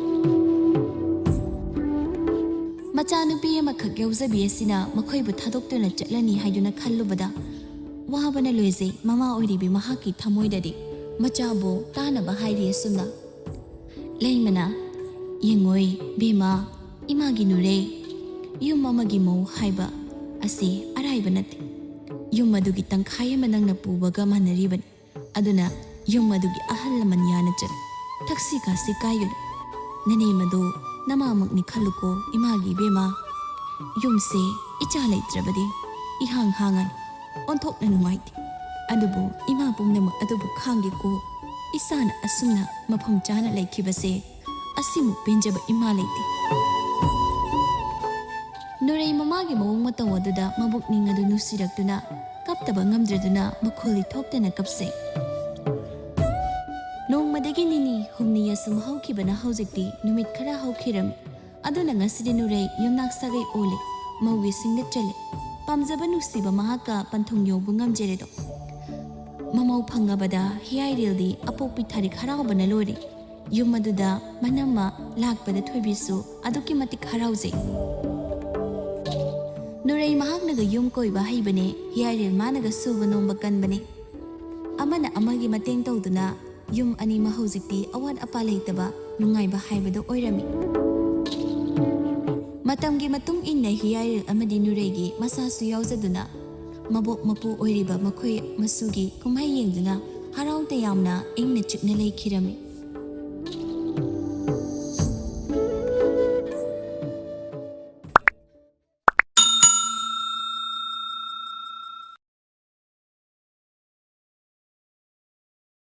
ꯃꯆꯥꯅꯨꯄꯤ ꯑꯃꯈꯛ ꯌꯥꯎꯖꯕꯤ ꯑꯁꯤꯅ ꯃꯈꯣꯏꯕꯨ ꯊꯥꯗꯣꯛꯇꯨꯅ ꯆꯠꯂꯅꯤ ꯍꯥꯏꯗꯨꯅ ꯈꯜꯂꯨꯕꯗ ꯋꯥꯕꯅ ꯂꯣꯏꯖꯩ꯫ ꯃꯃꯥ ꯑꯣꯏꯔꯤꯕꯤ ꯃꯍꯥꯛꯀꯤ ꯊꯃꯣꯏꯗꯗꯤ ꯃꯆꯥꯕꯨ ꯇꯥꯅꯕ ꯍꯥꯏꯔꯤ ꯑꯁꯨꯝꯅ, "ꯂꯩꯃꯅ, ꯌꯦꯡꯉꯣꯏ ꯕꯦꯝꯃ, ꯏꯃꯥꯒꯤ ꯅꯨꯔꯦ, ꯌꯨꯝ ꯑꯃꯒꯤ ꯃꯧ ꯍꯥꯏꯕ ꯑꯁꯤ ꯑꯔꯥꯏꯕ ꯅꯠꯇꯦ꯫ ꯌꯨꯝ ꯑꯗꯨꯒꯤ ꯇꯪꯈꯥꯏ ꯑꯃ ꯅꯪꯅ ꯄꯨꯕꯒ ꯃꯥꯟꯅꯔꯤꯕꯅꯤ꯫ ꯑꯗꯨꯅ ꯌꯨꯝ ꯑꯗꯨꯒꯤ ꯑꯍꯜ ꯂꯃꯟ ꯌꯥꯅ ꯆꯠꯂꯨ꯫ ꯊꯛꯁꯤ ꯈꯥꯁꯤ ꯀꯥꯏꯒꯅꯨ꯫ ꯅꯅꯦ ꯃꯗꯨ ꯅꯃꯥꯃꯛꯅꯤ ꯈꯜꯂꯨꯀꯣ ꯏꯃꯥꯒꯤ ꯏꯕꯦꯝꯃ꯫ ꯌꯨꯝꯁꯦ ꯏꯆꯥ ꯂꯩꯇ꯭ꯔꯕꯗꯤ ꯏꯍꯥꯡ ꯍꯥꯡꯉꯅꯤ꯫ ꯑꯣꯟꯊꯣꯛꯅ ꯅꯨꯡꯉꯥꯏꯇꯦ꯫ ꯑꯗꯨꯕꯨ ꯏꯃꯥ ꯄꯨꯝꯅꯃꯛ ꯑꯗꯨꯕꯨ ꯈꯥꯡꯒꯦꯀꯣ꯫ ꯏꯆꯥꯅ ꯑꯁꯨꯝꯅ ꯃꯐꯝ ꯆꯥꯅ ꯂꯩꯈꯤꯕꯁꯦ ꯑꯁꯤꯃꯨꯛ ꯄꯦꯟꯖꯕ ꯏꯃꯥ ꯂꯩꯇꯦ"꯫ ꯅꯨꯔꯩ ꯃꯃꯥꯒꯤ ꯃꯑꯣꯡ ꯃꯇꯧ ꯑꯗꯨꯗ ꯃꯕꯨꯛꯅꯤꯡ ꯑꯗꯨ ꯅꯨꯡꯁꯤꯔꯛꯇꯨꯅ ꯀꯞꯇꯕ ꯉꯝꯗ꯭ꯔꯗꯨꯅ ꯃꯈꯣꯜ ꯂꯤꯊꯣꯛꯇꯅ ꯀꯞꯆꯩ꯫ ꯅꯣꯡꯃꯗꯤ ꯅꯤꯅꯤ ꯍꯨꯝꯅꯤ ꯑꯁꯨꯝ ꯍꯧꯈꯤꯕꯅ ꯍꯧꯖꯤꯛꯇꯤ ꯅꯨꯃꯤꯠ ꯈꯔ ꯍꯧꯈꯤꯔꯝꯃꯤ꯫ ꯑꯗꯨꯅ ꯉꯁꯤꯗꯤ ꯅꯨꯔꯩ ꯌꯨꯝꯅꯥꯛ ꯁꯥꯒꯩ ꯑꯣꯜꯂꯦ꯫ ꯃꯧꯒꯤ ꯁꯤꯡꯗ ꯆꯜꯂꯦ꯫ ꯄꯥꯝꯖꯕ ꯅꯨꯡꯁꯤꯕ ꯃꯍꯥꯛꯀ ꯄꯟꯊꯨꯡ ꯌꯧꯕ ꯉꯝꯖꯔꯦꯗꯣ꯫ ꯃꯃꯧ ꯐꯪꯉꯕꯗ ꯍꯤꯌꯥꯏꯔꯦꯜꯗꯤ ꯑꯄꯣꯛꯄꯤ ꯊꯔꯤꯛ ꯍꯔꯥꯎꯕꯅ ꯂꯣꯏꯔꯦ꯫ ꯌꯨꯝ ꯑꯗꯨꯗ ꯃꯅꯝꯃ ꯂꯥꯛꯄꯗ ꯊꯣꯏꯕꯤꯁꯨ ꯑꯗꯨꯛꯀꯤ ꯃꯇꯤꯛ ꯍꯔꯥꯎꯖꯩ꯫ ꯅꯨꯔꯩ ꯃꯍꯥꯛꯅꯒ ꯌꯨꯝ ꯀꯣꯏꯕ ꯍꯩꯕꯅꯦ, ꯍꯤꯌꯥꯏꯔꯦꯜ ꯃꯥꯅꯒ ꯁꯨꯕ ꯅꯣꯝꯕ ꯀꯟꯕꯅꯦ꯫ ꯑꯃꯅ ꯑꯃꯒꯤ ꯃꯇꯦꯡ ꯇꯧꯗꯨꯅ ꯌꯨꯝ ꯑꯅꯤꯃꯛ ꯍꯧꯖꯤꯛꯇꯤ ꯑꯋꯥꯠ ꯑꯄꯥ ꯂꯩꯇꯕ ꯅꯨꯡꯉꯥꯏꯕ ꯍꯥꯏꯕꯗꯨ ꯑꯣꯏꯔꯝꯃꯤ꯫ ꯃꯇꯝꯒꯤ ꯃꯇꯨꯡ ꯏꯟꯅ ꯍꯤꯌꯥꯏꯔꯦꯜ ꯑꯃꯗꯤ ꯅꯨꯔꯩꯒꯤ ꯃꯆꯥꯁꯨ ꯌꯥꯎꯖꯗꯨꯅ ꯃꯕꯣꯛ ꯃꯄꯨ ꯑꯣꯏꯔꯤꯕ ꯃꯈꯣꯏ ꯃꯁꯨꯒꯤ ꯀꯨꯝꯍꯩ ꯌꯦꯡꯗꯨꯅ ꯍꯔꯥꯎ ꯇꯌꯥꯝꯅ ꯏꯪꯅ ꯆꯤꯛꯅ ꯂꯩꯈꯤꯔꯝꯃꯤ꯫